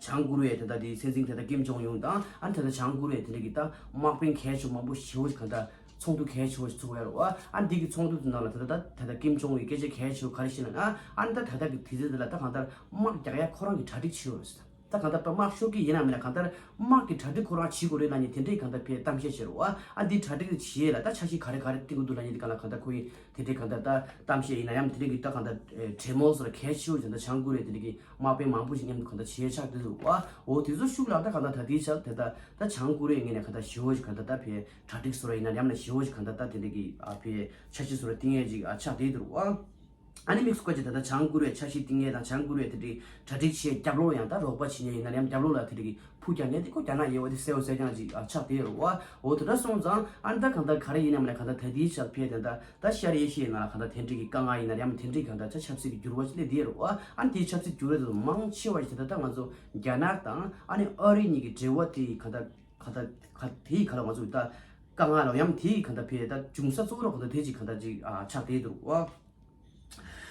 བྱང་ཀོ་རི་ཡའི་དེ་འདྲ་དེའི་སྲིད་འཛིན་དེ་འདྲ་ཀིམ་ཇོང་ཡུང་དང་། ཨ་ནི་དེ་འདྲ་བྱང་ཀོ་རི་ཡའི་དེ་འདྲ་གི་ད་དམག་དཔོན་གལ་ཆེ་བོ་མང་པོ་ཞེ་བོ་ཞིག་གང་ལྟར་ཚོགས་འདུ་གལ་ཆེ་བོ་ཞིག་ཚོགས་ཡོད་རེད་བ། ཨ་ནི་འདི་གི་ཚོགས་འདུ་དེ་ནང་ལ་ད་ལྟ་ད་ད་ལྟ་ཀིམ་ཇོང་ཡུང་གི་སྐད་ཆ་གལ་ཆེ་བོ་ག་རེ་བཤད་ན། ཨ་ནི་ད་ད་ལྟ་གི་དུས་ཚོད་དེ་ལ་ད་གང་ལྟར་དམག་རྒྱག་ཡ་ཁོ་རང་གི་གྲ་སྒྲིག་བྱེད་ཡོད་རེད་ཟེར། ད་གང་ལྟར་དམག་ཤོར་གི་ཡིན་ན་མིན་ན་གང་ལྟར་དམག་གི་གྲ་སྒྲིག་ཁོ་རང་བྱེད་དགོས་རེད་ལབ་མཁན་དེ་འདྲའི་གང་ལྟར་ཕར་གཏམ་བཤད་བྱེད་རེད་བ། ཨ་འདི་གྲ་སྒྲིག་དེ་བྱེད་ཡས་ལ་ད་འཆར་གཞི་ག་རེ་ག་རེ་བཏིང་དགོས་འདུག་ལབ་མཁན་དེ་གང་ལ་གང་ལྟར་ཁོ་ཡིས་དེ་འདྲའི་གང་ལྟར་ད་གཏམ་བཤད་ཡིན་ན་ཡང་དེ་འདྲའི་གི་ད་གང་ལྟར་གྲོས་མོལ་སོགས་ལ་གལ་ཆེ་བོ་ཞིག་ད་བྱང་ཀོ་རི་ཡ་དེ་འདྲའི་གི་དམག་དཔོན་མང་པོ་ཞིག་མཉམ་དུ་གང་ལྟར་བྱེད་ཆགས་དེ་འདུག་བ། འོ་དེ་ཚོ་ཤུགས་ལ་ད་གང་ལྟར་ད་ལྟའི་ཆར་དེ་ད་ད་བྱང་ཀོ་རི་ཡ་ངོས་ནས་གང་ལྟར་ཞེ་བོ་ཞིག་གང་ལྟར་ད་ཕར་གྲ་སྒྲིག་བཟོ་ར་ཡིན་ན་ཡང་ན་ཞེ་བོ་ཞིག་གང་ལྟར་ད་དེ་འདྲའི་གི་ཨ་ཕར་འཆར་གཞི་བཟོ་ར་བཏིང་ཡས་ཅིག་ཨ་ཆགས་བསྡད་འདུག་བ། ཨ་ནི་དམིགས་སུ་བཀར་གྱི་ད་ལྟ་བྱང་ཀོ་རི་ཡའི་འཆར་གཞི་བཏིང་ཡས་དང་། བྱང་ཀོ་རི་ཡ་དེ་འདྲའི་གྲ་སྒྲིག་བྱེད་རྒྱབ་ལོགས་ལ་ཡང་ད་རོགས་པ་བྱེད་མཁན་ཡིན་ན་ཡང་རྒྱབ་ལོགས་ལ་དེ་འདྲའི་གི་ཕུགས་རྒྱག་མཁན་དེ་ཁོ་རྒྱ་ནག་ཡིན་པ་དེ་གསལ་པོ་གསལ་རྐྱང་ཅིག་ཨ་ཆགས་བསྡད་ཡོད་རེད་བ། འོ་དེ་འདྲ་སོང་ཙང་ཨ་ནི་ད་གང་ལྟར་ག་རེ་ཡིན་ན་མིན་ན་གང་ལྟར་ད་ལྟའི་ཆར་ཕར་དེ་འདྲ་ད་ཤར་ཨེ་ཤི་ཡའི་ནང་ལ་གང་ལྟར་དེ་འདྲའི་གི་དཀའ་ངལ་ཡིན་ན་ཡང་དེ་འདྲའི་གང་ལྟར་ཆ་ཆབ་སྲིད་ཀྱི་འགྱུར་བ་ཅིག་སླེབས་བསྡད་ཡོད་རེད་བ། ཨ་ནི་དེའི་ཆབ་སྲིད་འགྱུར་བ་དེ་ཚོ་མང་ཆེ་བ་ཞིག་ད་ལྟ་ད་ང་ཚོ་རྒྱ་ནག་དང་ཨ་ནི་ཨ་རི་གཉིས་ཀྱི་འབྲེལ་བ་དེ་གང་ལྟར་གང་ལྟར་ག་དེའི་ག་ལ་ང་ཚོ་ད་དཀའ་ངལ་ལ་ཡང་དེའི་གང་ལྟར་ཕར་ད་འབྱུང་ས་གཙོ་བོ་ར་གང་ལྟར་དེ་ཅིག་གང་ལྟར་ཅིག་ཨ་ཆགས་བསྡད་འདུག་བ།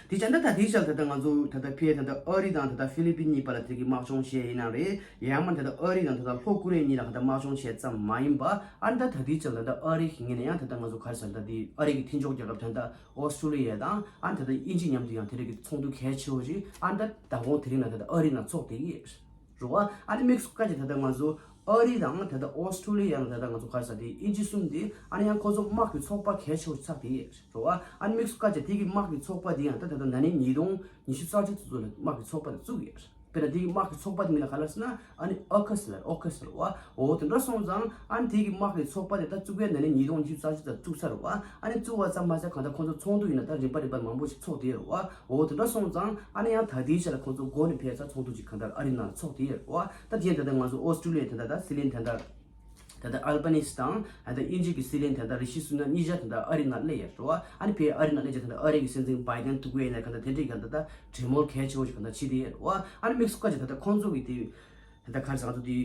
དེ་བྱས་ན་ད་དེའི་ཆར་ད་ལྟ་ང་ཚོ་ད་ལྟ་ཕར་ད་ལྟ་ཨ་རི་དང་ད་ལྟ་ཧྥི་ལི་པིན་གཉིས་བར་ལ་དེ་གི་དམག་སྦྱོང་བྱས་ཡིན་ན་རེད། ཡང་མིན་ད་ལྟ་ཨ་རི་དང་ད་ལྟ་ལྷོ་ཀོ་རི་ཡ་གཉིས་ལ་གང་ལྟར་དམག་སྦྱོང་བྱས་ཙམ་མ་ཡིན་པ། ཨ་ནི་ད་ད་ལྟའི་ཆར་ད་ལྟ་ཨ་རི་གི་ངོས་ནས་ཡང་ད་ལྟ་ང་ཚོ་ག་རེ་ཟེར་ད་ལྟའི་ཨ་རི་གི་མཐུན་ཕྱོགས་རྒྱལ་ཁབ་ད་ལྟ་ཨོ་སི་ཀྲོ་ལི་ཡ་དང་ཨ་ནི་ད་ལྟ་དབྱིན་ཇི་མཉམ་དུ་ཡང་དེ་རིགས་ཀྱི་ཚོགས་འདུ་གལ་ཆེ་བོ་ཞིག་ཨ་ནི་ད་མདང་དགོང་དེ་རིང་ལ་ད་ལྟ་ཨ་རི་ནང་ཚོགས་བསྡད་ཀྱི་ཡོད། རེད་བ། ཨ་ནི་དམིགས་སུ་བཀར་གྱི་ད་ལྟ་ང་ཚོ་ཨ་རི་དང་ད་ལྟ་ཨོ་སི་ཀྲོ་ལི་ཡ་དང་ད་ལྟ་ང་ཚོ་ག་རེ་ཟེར་དེ་དབྱིན་ཇི་གསུམ་དེ་ཨ་ནི་ཡང་ཁོ་ཚོ་དམག་གི་ཚོགས་པ་གལ་ཆེ་བོ་ཆགས་བསྡད་ཡོད་རེད་བ། ཨ་ནི་དམིགས་སུ་བཀར་གྱི་དེ་གི་དམག་གི་ཚོགས་པ་དེ་ཡང་ད་ད་ལྟ་ན་ནིང་ཉིས་སྟོང་ཉི་ཤུ་རྩ་གཅིག་ཙམ་ལ་དམག་གི་ཚོགས་པ་དེ་བཙུགས་ཡོད་རེད། དཔེར་ན་དེ་གི་དམག་གི་ཚོགས་པ་དེ་མིང་ལ་ག་རེ་ཟེར་ན་ཨ་ནི་ཨོ་ཁ་སི་ལབ་རེད། ཨོ་ཁ་སི་ལབ་རེད་བ། འོ་དེ་འདྲ་སོང་ཙང་ཨ་ནི་དེ་གི་དམག་གི་ཚོགས་པ་དེ་ད་བཙུགས་ཡས་ན་ནིང་ཉིས་སྟོང་ཉི་ཤུ་རྩ་གཅིག་ཙམ་བཙུགས་ཚར་རེད་བ། ཨ་ནི་བཙུགས་པ་ཙམ་མ་ཟད་གང་ལྟར་ཁོང་ཚོ་ཚོགས་འདུ་ཡིན་ན་ད་རིམ་པ་རིམ་པ་མང་པོ་ཞིག་ཚོགས་བསྡད་ཡོད་རེད་བ། འོ་དེ་འདྲ་སོང་ཙང་ཨ་ནི་ཡང་ད་ལྟའི་ཆ་ལ་ཁོང་ཚོ་འགོ་ནས་ཕེབས་ཚར་ཚོགས་འདུ་ཅིག་གང་ལྟར་ཨ་རི་ནང་ཚོགས་བསྡད་ཡོད་རེད་བ། ད་དེ་ཡང་ད་ལྟ་ང་ཚོ་ཨོ་སི་ཀྲོ་ལི་ཡ་དེ་འདྲ་ད་སྲིད་བློན་དེ་འདྲ་ད་ལྟ་ཨལ་བྷ་ནི་སི་དང་ད་ལྟ་དབྱིན་ཇི་གི་སྲིད་བློན་དེ་འདྲ་རི་ཤི་སུ་ནག་གཉིས་ཆ་དེ་འདྲ་ཨ་རི་ནང་སླེབས་ཡོད་རེད་བ། ཨ་ནི་ཕེབས་ཨ་རི་ནང་སླེབས་རྗེས་ད་ལྟ་ཨ་རི་གི་སྲིད་འཛིན་བྷའི་ཌེན་ཐུག་གི་ཡིན་ན་གང་ལྟར་དེ་འདྲའི་གང་ལྟར་ད་གྲོས་མོལ་གལ་ཆེ་བོ་ཞིག་གང་ལྟར་བྱེད་བསྡད་ཡོད་རེད་བ། ཨ་ནི་དམིགས་སུ་བཀར་གྱི་ད་ལྟ་ཁོང་ཚོ་གི་དེ། ད་ལྟ་ག་རེ་ཟེར་ང་ཚོ་དེ་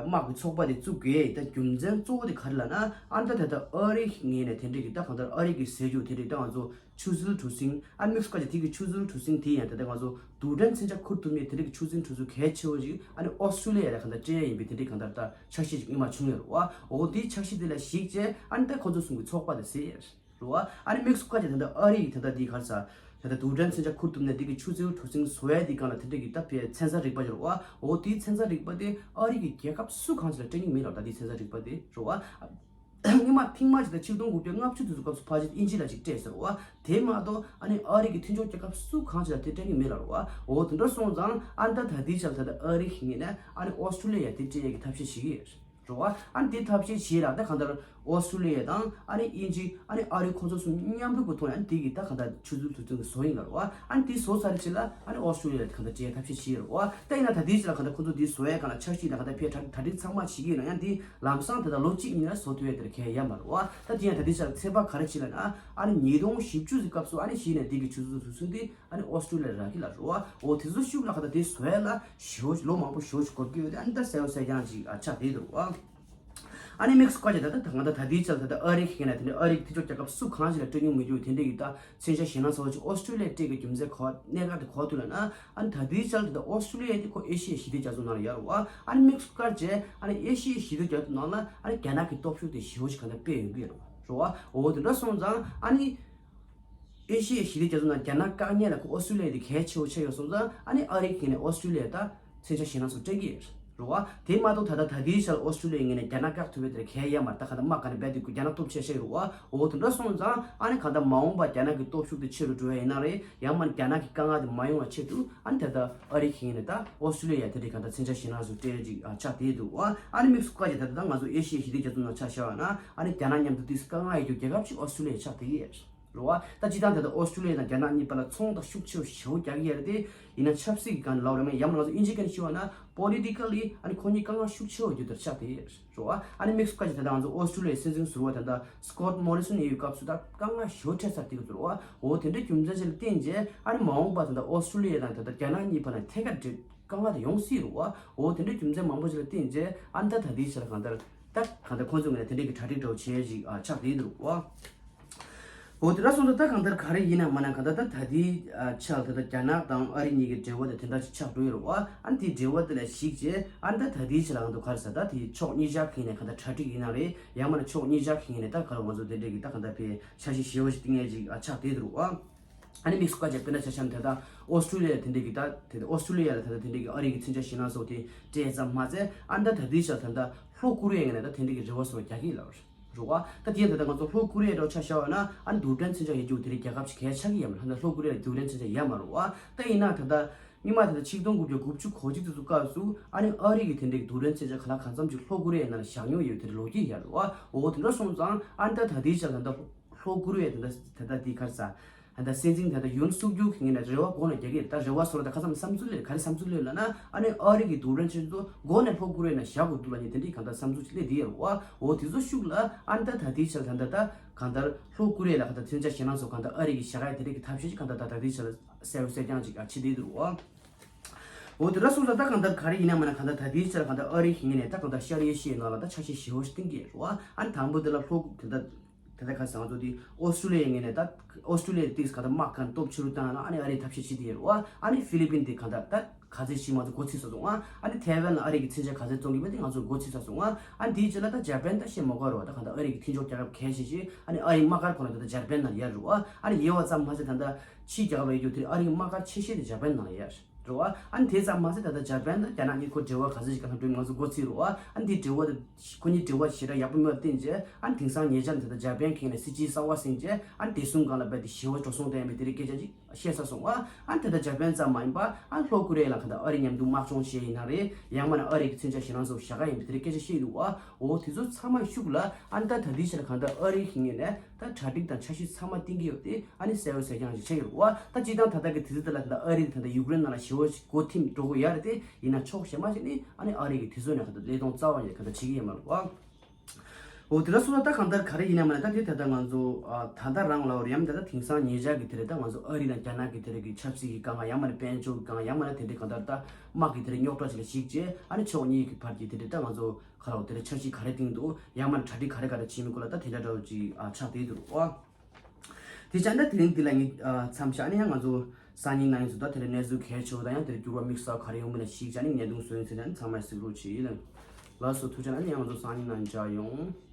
དམག་གི་ཚོགས་པ་དེ་བཙུགས་དགོས་ད་རྒྱུ་མཚན་གཙོ་བོ་དེ་ག་རེ་ལབ་ན། ཨ་ནི་ད་ད་ལྟ་ཨ་རི་ངོས་ནས་དེ་འདྲའི་གི་ད་གང་ལྟར་ཨ་རི་གི་ཟས་རྒྱུ་དེ་འདྲའི་ད་ང་ཚོ་ཆུ་ཚུལ་གྲུ་གཟིངས། ཨ་ནི་དམིགས་སུ་བཀར་གྱི་དེ་གི་ཆུ་ཚུལ་གྲུ་གཟིངས་དེ་ཡང་ད་ལྟ་ང་ཚོ་རྡུལ་ཕྲན་མཚོན་ཆ་ཁུར་ཐུབ་མཁན་དེ་འདྲའི་གི་ཆུ་ཚུལ་གྲུ་གཟིངས་གལ་ཆེ་བོ་ཞིག་ཨ་ནི་ཨོ་སི་ཀྲོ་ལི་ཡ་ལ་གང་ལྟར་སྤྲད་ཡ་ཡིན་པའི་དེ་འདྲའི་གང་ལྟར་ད་འཆར་གཞི་ཞིག་སྔོན་མ་བྱུང་ཡོད་རེད་བ། འོ་དེའི་འཆར་གཞི་དེ་ལ་གཞིགས་བྱས་ཨ་ནི་ད་ཁོ་ཚོ་གསུམ་གི་ཚོགས་པ་དེ་ཟེར་ཡོད་རེད། རེད་བ། ཨ་ནི་དམིགས་སུ་བཀར་གྱི་ད་ལྟ་ཨ་རི་ཡི་ད་ལྟ་འདི་ག་རེ་ཟེར། ད་ལྟ་རྡུལ་ཕྲན་མཚོན་ཆ་ཁུར་ཐུབ་ནས་འདི་གི་ཆུ་ཚུལ་གྲུ་གཟིངས་བཟོ་ཡ་འདི་སྒང་ལ་དེ་འདྲ་གི་ད་ཕའི་ཚན་རྩལ་རིག་པ་ཡོད་རེད་བ། འོ་དེའི་ཚན་རྩལ་རིག་པ་དེ་ཨ་རི་གི་རྒྱལ་ཁབ་སུ་གང་ཞིག་ལ་སྤྲད་མཁན་མེད་ལ། ད་འདིའི་ཚན་རྩལ་རིག་པ་དེ་རེད་བ། སྔོན་མ་ཐེངས་མ་ཞིག་ད་ཆིག་སྟོང་དགུ་བརྒྱ་ལྔ་བཅུ་དེ་ཚོ་སྐབས་སུ་ཕལ་ཆེར་དབྱིན་ཇི་ལ་ཅིག་སྤྲད་ཟེར་བ། དེ་མ་གཏོགས་ཨ་ནི་ཨ་རི་གི་མཐུན་ཕྱོགས་རྒྱལ་ཁབ་སུ་གང་ཞིག་ལ་དེ་སྤྲད་མཁན་མེད་ལ་རེད་བ། འོ་དེ་འདྲ་སོང་ཙང་ཨ་ནི་ད་ད་ལྟའི་ཆར་ད་ལྟ་ཨ་རི་གི་ངོས་ནས་ཨ་ནི་ཨོ་སི་ཀྲོ་ལི་ཡ་དེ་སྤྲད་ཡ་གི་ཐབས་ཤེས་བྱེད་ཀྱི་ཡོད་རེད། རེད་བ། ཨ་ནི་དེ་ཐབས་ཤེས་བྱས་ལ་ད་གང་ལྟར་ཨོ་སི་ཀྲོ་ལི་ཡ་དང་ཨ་ནི་དབྱིན་ཇི་ཨ་ནི་ཨ་རི་ཁོང་ཚོ་གསུམ་མཉམ་རུབ་ཀྱི་ཐོག་ནས་ཨ་ནི་དེ་གི་ད་གང་ལྟར་ཆུ་ཚུལ་དུས་ཚོད་བཟོ་ཡིན་ལ་རེད་བ། ཨ་ནི་དེ་བཟོ་ཚར་རྗེས་ལ་ཨ་ནི་ཨོ་སི་ཀྲོ་ལི་ཡ་གང་ལྟར་སྤྲད་ཐབས་ཤེས་བྱས་རེད་བ། ད་ཡིན་ན་ད་ལྟའི་ཆ་ལ་གང་ལྟར་ཁོང་ཚོ་དེ་བཟོ་ཡ་གང་ལ་འཆར་གཞི་ཡིན་ན་གང་ལྟར་ཕར་གྲ་གྲ་སྒྲིག་ཚང་མ་བྱེད་ཀྱི་ཡིན་ན་ཡང་དེ་ལམ་སང་ད་ལྟ་ལོ་གཅིག་གཉིས་ལ་བཟོ་ཐུབ་ཡ་དེར་གལ་ཡོད་མ་རེད་བ། ད་དེ་ཡང་ད་ལྟའི་ཆ་ལ་ཚོད་དཔག་ག་རེ་བྱས་ལ་ན་ཨ་ནི་ཉིས་སྟོང་བཞི་བཅུ་ཙམ་སྐབས་སུ་ཨ་ནི་གཞི་ནས་དེ་གི་ཆུ་ཚུལ་དུས་ཚོད་དེ་ཨ་ནི་ཨོ་སི་ཀྲོ་ལི་ཡ་རག་གི་ལ་རེད་བ། འོ་དེ་ཚོ་ཤུགས་ལ་ག་ད་དེ་བཟོ་ཡ་ལ་ཞེ་པོ་ལོ་མང་པོ་ཞེ་པོ་ཞིག་འགོར་གྱི་ཡོད་དེ། ཨ་ནི་ད་གསལ་པོ་གསལ་རྐྱང་ཅིག་ཨ་ཆགས་བསྡད་འདུག་བ། ཨ་ནི་དམིགས་སུ་བཀར་གྱི་ད་ལྟ་ད་ང་ད་ད་ལྟའི་ཆར་ད་ལྟ་ཨ་རི་གི་ནས་དེ་ནས་ཨ་རི་གི་མཐུན་ཕྱོགས་རྒྱལ་ཁབ་སུ་གང་ཞིག་ལ་སྤྲད་མྱོང་མི་འདུག་དེ་འདྲ་གི་ད་མཚོན་ཆ་ཞེད་སྣང་ཚ་བོ་ཅིག་ཨོ་སི་ཀྲོ་ལི་ཡ་སྤྲད་ཀྱི་རྒྱུ་མཚན་གོ་གནད་འགག་དེ་གོ་ཐུབ་ལ་ན། ཨ་ནི་ད་ལྟའི་ཆར་ད་ལྟ་ཨོ་སི་ཀྲོ་ལི་ཡ་དེ་ཁོ་ཨེ་ཤི་ཡའི་ཞི་བདེ་རྒྱ་མཚོ་ནང་ལ་ཡོད་རེད་བ། ཨ་ནི་དམིགས་སུ་བཀར་བྱས་ཨ་ནི་ཨེ་ཤི་ཡའི་ཞི་བདེ་རྒྱ་མཚོ་ནང་ལ་ཨ་ནི་རྒྱ་ནག་གི་སྟོབས་ཤུགས་དེ་ཞེ་པོ་ཞིག་ག་ད་སྤེལ་ཡོང་གི་ཡོད་རེད་བ། འོ་དེ་འདྲ་སོང་ཙང་ཨ་ནི། ཨེ་ཤི་ཡའི་ཞི་བདེ་རྒྱ་མཚོ་ནང་རྒྱ་ནག་བཀག་ཉར་ལ་ཁོ་ཨོ་སི་ཀྲོ་ལི་ཡ་དེ་གལ་ཆེ་བོ་ཆགས་ཡོད་སོང་ཙང་ཨ་ནི་ཨ་རི་གི་ནས་ཨོ་སི་ཀྲོ་ལི་ཡ་ད་མཚོན་ཆ་ཞེད་སྣང་སོགས་སྤྲད་ཀྱི་ཡོད། རེད་བ། དེ་མ་གཏོགས་ད་ལྟ་ད་ལྟའི་ཆར་ཨོ་སི་ཀྲུ་ལི་ཡ་ངོས་ནས་རྒྱ་ནག་བཀག་ཐུབ་པའི་དེར་གལ་ཡོད་མ་རེད། ད་གང་ལྟར་དམག་ག་ནས་རྦད་དེ་རྒྱ་ནག་སྟོབས་ཆེ་ཤོས་རེད་བ། འོ་དེ་འདྲ་སོང་ཙང་ཨ་ནི་གང་ལྟར་མ་འོངས་པ་རྒྱ་ནག་གི་སྟོབས་ཤུགས་དེ་ཆེ་རུ་འགྲོ་ཡ་ཡིན་ན་རེད། ཡང་མིན་ན་རྒྱ་ནག་གི་དཀའ་ངལ་དེ་མ་ཡོང་བའི་ཆེད་དུ་ཨ་ནི་ད་ལྟ་ཨ་རི་གི་ངོས་ནས་ད་ཨོ་སི་ཀྲུ་ལི་ཡ་དེ་འདྲའི་གང་ལྟར་མཚོན་ཆ་བཞེས་གནང་བཟོ་སྤྲད་ཅིག་ཨ་ཆགས་བསྡད་འདུག་བ། ཨ་ནི་དམིགས་སུ་བཀར་ཅིག་ད་ལྟ་ད་ང་ཚོ་ཨེ་ཤི་ཡའི་ཞི་བདེ་རྒྱ་མཚོ་ནང་ཆ་བཞག་པ་ན་ཨ་ནི་རྒྱ་ནག་མཉམ་དུ་དེ་དཀའ་ངལ་ཡོད་རྒྱུ་རྒྱལ་ཁབ་ཅིག་ཨོ་སི་ཀྲུ་ལི་ཡ་ཆགས་བསྡད་ཀྱི་ཡོད། རེད་བ། ད་སྤྱིར་བཏང་ད་ལྟ་ཨོ་སི་ཀྲུ་ལི་ཡ་དང་རྒྱ་ནག་གཉིས་བར་ལ་ཚོང་དང་ཤུགས་ཆེ་བ་ཞེ་པོ་རྒྱག་གི་ཡོད་རེད་དེ། ཡིན་ན་ཆབ་སྲིད་ཀྱི་སྒང་ནས་ལབ་རེད་མ་ཡིན་ཡང་ང་ཚོ་དབྱིན་ཇིའི་སྐད་ནས་ཞུས་པ་ན་པོ་ལི་ཊི་ཀ་ལི་ཨ་ནི་ཁོ་གཉིས་དཀའ་ངལ་ཤུགས་ཆེ་བ་རྒྱུ་དེར་ཆགས་བསྡད་ཡོད་རེད་བ། ཨ་ནི་དམིགས་སུ་བཀར་ཅིག་ད་ལྟ་ང་ཚོ་ཨོ་སི་ཀྲུ་ལི་ཡའི་སྲིད་འཛིན་ཟུར་པ་ད་ལྟ་སི་ཀོཊ་མོ་རི་སོན་ཡོད་པའི་སྐབས་སུ་ད་དཀའ་ངལ་ཞེ་པོ་འཕྲད་ཚར་བསྡད་ཀྱི་འདུག་རེད་བ། འོ་དེ་འདྲའི་རྒྱུ་མཚན་ཅིག་ལ་བརྟེན་བྱས་ཨ་ནི་མ་འོངས་པ་ད་ལྟ་ཨོ་སི་ཀྲུ་ལི་ཡ་དང་ད་ལྟ་རྒྱ་ནག་གཉིས་བར་ལ་ཐད་ཀར་འབྲེལ་དཀའ་ངལ་དེ་ཡོང་སྲིད་རེད་བ། འོ་དེ་འདྲའི་རྒྱུ་མཚན་མང་པོ་ཅིག་ལ་བརྟེན་བྱས་ཨ་ནི་ད་ད་ལྟའི་ཆར་གང་ལྟར་ད་གང་ལྟར་ཁོང་ཚོའི་ངོས་ནས་དེ་འདྲའི་གི་གྲ་སྒྲིག་འདྲ་བོ་བྱས་ཅིག་ཨ་ཆགས་བསྡད་འདུག་རེད་བ། འོ་དེ་འདྲ་སོང་ཙང་ད་གང་ལྟར་ག་རེ་ཡིན་ན་མིན་ན་གང་ལྟར་ད་ད་ལྟའི་ཨ་ཆར་ད་ལྟ་རྒྱ་ནག་དང་ཨ་རི་གཉིས་ཀྱི་འབྲེལ་བ་དེ་དེ་འདྲ་ཞིག་ཆགས་འགྲོ་ཡི་རེད་བ། ཨ་ནི་དེའི་འབྲེལ་བ་དེ་ལ་གཞིགས་བྱས་ཨ་ནི་ད་ད་ལྟའི་ཆར་ལ་ང་ཚོ་ག་རེ་ཟེར་ད་དེ་ཕྱོགས་གཉིས་ཆ་གི་ངོས་ནས་གང་ལྟར་གྲ་སྒྲིག་ཡིན་ན་རེད། ཡང་མིན་ན་ཕྱོགས་གཉིས་ཆ་གི་ངོས་ནས་ད་ག་རེ་ང་ཚོ་དེ་འདྲས་ཀྱི་ད་གང་ལྟར་དཔེ་འཆར་གཞི་ཞེ་པོ་ཞིག་བཏིང་ཡས་ཅིག་ཨ་ཆགས་བསྡད་འདུག་རེད་བ། ཨ་ནི་དམིགས་སུ་བཀར་བྱས་དཔེར་ན་ཆ་བཞག་ན་ད་ལྟ་ཨོ་སི་ཀྲུ་ལི་ཡ་དེ་འདྲས་ཀྱི་ད་དེ་ཨོ་སི་ཀྲུ་ལི་ཡ་ལ་ད་ལྟ་དེ་འདྲས་ཀྱི་ཨ་རི་གི་མཚོན་ཆ་བཞེས་གནང་སོགས་དེ་སྤྲད་ཙམ་མ་ཟད་ཨ་ནི་ད་ད་ལྟའི་ཆར་ད་ལྟ་ལྷོ་ཀོ་རི་ཡའི་ངོས་ནས་ད་དེ་འདྲས་ཀྱི་རེ་བ་སོགས་རྒྱག་གི་ཡོད་ལ། རེད་བ། ད་དེ་ཡང་ད་ལྟ་ང་ཚོ་ལྷོ་ཀོ་རི་ཡ་འདྲ་བོ་ཆ་བཞག་པ་ན་ཨ་ནི་རྡུལ་ཕྲན་མཚོན་ཆ་ཡོད་རྒྱུ་དེ་རིགས་རྒྱལ་ཁབ་ཅིག་གལ་ཆགས་ཀྱི་ཡོད་མ་རེད། ད་ལྟ་ལྷོ་ཀོ་རི་ཡ་ལ་རྡུལ་ཕྲན་མཚོན་ཆ་ཡོད་མ་རེད་བ། ད་ཡིན་ན་ད་ལྟ་སྔོན་མ་ད་ལྟ་ཆིག་སྟོང་དགུ་བརྒྱ་དགུ་བཅུ་གོ་གཅིག་དེ་ཚོ་སྐབས་སུ་ཨ་ནི་ཨ་རི་གི་དེ་འདྲའི་རྡུལ་ཕྲན་མཚོན་ཆ་ག་ལ་གང་འཚམ་ཅིག་ལྷོ་ཀོ་རི་ཡའི་ནང་ལ་བཞག་མྱོང་ཡོད་དེ་རེད་ལོ་རྒྱུས་ཡོད་རེད་བ། འོ་དེ་འདྲ་སོང་ཙང་ཨ་ནི་ད་ད་ལྟའི་ཆར་ད་ལྟ་ལྷོ་ཀོ་རི་ཡ་ད་ལྟ་ད་ལྟ་དེ་ག་རེ་ཟ། ད་ལྟ་སྲིད་འཛིན་ད་ལྟ་ཡུན་སུག་ཡུལ་གྱི་ངོས་ནས་རེ་བ་སྒོ་ནས་རྒྱག་གི་རེད། ད་རེ་བ་སོགས་ལ་ད་ཁ་སང་བསམ་ཚུལ་ལས་ག་རེ་བསམ་ཚུལ་ལས་ལབ་ན་ཨ་ནི་ཨ་རི་གི་རྡུལ་ཕྲན་ཆེན་པོ་སྒོ་ནས་ལྷོ་ཀོ་རི་ཡ་ནང་བཞག་དགོས་འདུག་ལབ་མཁན་དེ་འདྲའི་གང་ལྟར་བསམ་ཚུལ་ཅིག་སླེབས་བསྡད་ཡོད་རེད་བ། འོ་དེ་ཚོ་ཤུགས་ལ་ཨ་ནི་ད་ད་ལྟའི་ཆར་ད་ལྟ་ད་གང་ལྟར་ལྷོ་ཀོ་རི་ཡ་ལ་གང་ལྟར་མཚོན་ཆ་བཞེས་གནང་སོགས་གང་ལྟར་ཨ་རི་གི་བཞག་ཡ་དེ་འདྲའི་གི་ཐབས་ཤེས་ཅིག་གང་ལྟར་ད་ད་ལྟའི་ཆར་གསལ་པོ་གསལ་རྐྱང་ཅིག་ཨ་ཕྱེ་བསྡད་ཡོད་རེད་བ། འོ་དེ་འདྲ་སོང་ཙང་ད་གང་ལྟར་ག་རེ་ཡིན་ན་མིན་ན་གང་ལྟར་ད་ལྟའི་ཆར་གང་ལྟར་ཨ་རི་གི་ངོས་ནས་ད་གང་ལྟར་ཤར་ཨེ་ཤི་ཡའི་ནང་ལ་ད་འཆར་གཞི་ཞེ་པོ་ཞིག་བཏིང་གི་ཡོད་རེད་བ། ཨ་ནི་དང་པོ་དེ་ལ་ལྷོ་དེ་ད་དེ་ད་ག་ཟེར་ང་ཚོ་དེ་ཨོ་སི་ཀྲུ་ལི་ཡའི་ངོས་ནས་ད་ཨོ་སི་ཀྲུ་ལི་ཡ་དེ་ག་ད་དམག་གང་སྟོབས་ཆེ་རུ་བཏང་ན་ཨ་ནི་ཨ་རིའི་ཐབས་ཤེས་བྱེད་དེ་ཡོད་རེད་བ། ཨ་ནི་ཧྥི་ལི་པིན་དེ་ག་ད་ད་ག་ཚད་ཤི་མ་ཚོ་འགོ་ཚུགས་ཚར་སོང་ཨ། ཨ་ནི་ཐའེ་ཝན་ལ་ཨ་རི་གི་མཚོན་ཆ་ག་ཚད་བཙོང་གི་མེད་དེ་ང་ཚོ་འགོ་ཚུགས་ཚར་སོང་ཨ། ཨ་ནི་དེའི་རྗེས་ལ་ད་ཇ་པན་ད་བཤད་མ་དགོས་རེད་བ། ད་ག་ད་ཨ་རི་གི་མཐུན་ཕྱོགས་རྒྱལ་ཁབ་གལ་ཆེ་ཤོས་ཨ་ནི་ཨ་རིའི་དམག་སྒར་ཁོ་ན་ད་ད་ཇ་པན་ནང་ལ་ཡོད་རེད་བ། ཨ་ནི་ཡོད་པ་ཙམ་མ་ཟད་ད་ད་ཕྱིའི་རྒྱལ་ཁབ་ལ་ཡོད་རྒྱུ་དེ་ཨ་རིའི་དམག་སྒར་ཆེ་ཤོས་དེ་ཇ་པན་ནང་ལ་ཡོད་རེད། རེད་བ། ཨ་ནི་དེ་ཙམ་མ་ཟད་ད་ལྟ་ཇ་པན་དང་རྒྱ་ནག་གཉིས་ཁོ་འབྲེལ་བ་ག་ཚོད་ཅིག་ག་ལ་འགྲོ་ང་ཚོ་མགོ་ཚོས་རེད་བ། ཨ་ནི་དེ་འབྲེལ་བ་དེ་ཁོ་གཉིས་འབྲེལ་བ་ཞེ་དྲག་ཡག་པོ་མེད་པར་བརྟེན་རྗེས་ཨ་ནི་དེང་སང་ཉེ་ཆར་ད་ལྟ་ཇ་པན་གྱི་ནས་སྲིད་སྤྱིའི་གསང་བ་ཟིན་རྗེས་ཨ་ནི་བདེ་སྲུང་སྒང་ལ་རྦད་དེ་ཞི་བ་འགྲོ་སོང་བསྟན་པའི་དེ་རིགས་སྐད་ཆ་ཅིག་བཤད་ཚར་སོང་བ། ཨ་ནི་ད་ལྟ་ཇ་པན་ཙམ་མ་ཡིན་པ་ཨ་ནི་ལྷོ་ཀོ་རི་ཡ་ལ་ག་ད་ཨ་རི་མཉམ་དུ་དམག་སྦྱོང་བྱས་ཡིན་ན་རེད། ཡང་མིན་ན་ཨ་རི་གི་མཚོན་ཆ་ཞེད་སྣང་ཚོ་བཞག་ག་ཡིན་པའི་དེ་རིགས་སྐད་ཆ་བཤད་འདུག་བ། འོ་དེ་ཚོ་ཚང་མ་ཤུགས་ལ་ཨ་ནི་ད་ད་ལྟའི་ཆར་ག་ད་ཨ་རི་གི་ངོས་ནས་ད་གྲ་སྒྲིག་དང་འཆར་གཞི་ཚང་མ་བཏིང་གི་ཡོད་དེ་ཨ་ནི་གསལ་པོ་གསལ་རྐྱང་ཞིག་ཆགས་ཡོད་རེད་བ། ད་སྤྱིར་བཏང་ད་ལྟ་གི་དུས་ཚོད་དེ་ལ་ད་ལྟ་ཨ་རི་ད་ལྟ་ཡུཀ་རེན་ནང་ལ་ཞི་བ་ཞིག་འགོ་ཐིམ་འགྲོ་གི་ཡོད་རེད་དེ། ཡིན་ན་ཕྱོགས་གཞན་པ་ཞིག་ནས་ཨ་ནི་ཨ་རི་གི་དེ་ཚོ་ནས་ག་ད་ཀླད་སྟོང་རྩ་བ་ནས་ག་ད་བྱེད་ཀྱི་ཡོད་མ་རེད་བ། འོ་དེ་འདྲ་སོང་ཙང་ད་གང་ལྟར་ག་རེ་ཡིན་ན་མིན་ན་ད་དེ་ད་ལྟ་ང་ཚོ་ཨ་ད་ལྟ་རང་ལ་འོ་རེམ་ད་ལྟ་དེང་སང་ཉེ་ཆར་གི་དེ་རེད། ད་ང་ཚོ་ཨ་རི་དང་རྒྱ་ནག་གི་དེ་རེད་གི་ཆབ་སྲིད་ཀྱི་དཀའ་ངལ་ཡང་མིན་ན་དཔལ་འབྱོར་གྱི་དཀའ་ངལ་ཡང་མིན་ན་དེ་འདྲའི་གང་ལྟར་ད་དམག་གི་དེ་རེད་རྙོག་དྲ་ཞིག་ལ་གཞིགས་རྗེས་ཨ་ནི་ཕྱོགས་གཉིས་ཀྱི་བར་གྱི་དེ་རེད་ད་ང་ཚོ་ག་རེ་འོ་དེ་རེད་འཆར་གཞི་ག་རེ་བཏིང་འདུག་ཡང་མིན་ན་གྲ་སྒྲིག་ག་རེ་ག་རེ་བྱེད་མིན་སྐོར་ལ་ད་དེ་འདྲ་འདྲ་བོ་ཅིག་ཨ་ཆགས་བསྡད་འདུག་ཨ། དེ་བྱས་ན་དེ་རིང་འདི་ལ་ངས་ཨ་མཚམས་བཞག་ནས་ཡང་ང་ཚོ་སང་ཉིན་གནངས་ཉིན་ཚོ་ད་དེ་ལ་གནས་ཚུལ་གལ་ཆེ་བ་དང་ཡང་དེ་ལ་འགྱུར་བ་དམིགས་བསལ་ག་རེ་ཡོང་མིན་ལ་གཞིགས་བྱས་ནས་བརྙན་ཐུང་བཟོས་ཡིན་ཟེར་ནས་ཚང་མས་གཟིགས་རོགས་བྱེད། ལགས་སོ། ཐུགས་རྗེ་གནང་། ཡང་ང་ཚོ་སང་ཉིན་ནང་མཇལ་ཡོང་།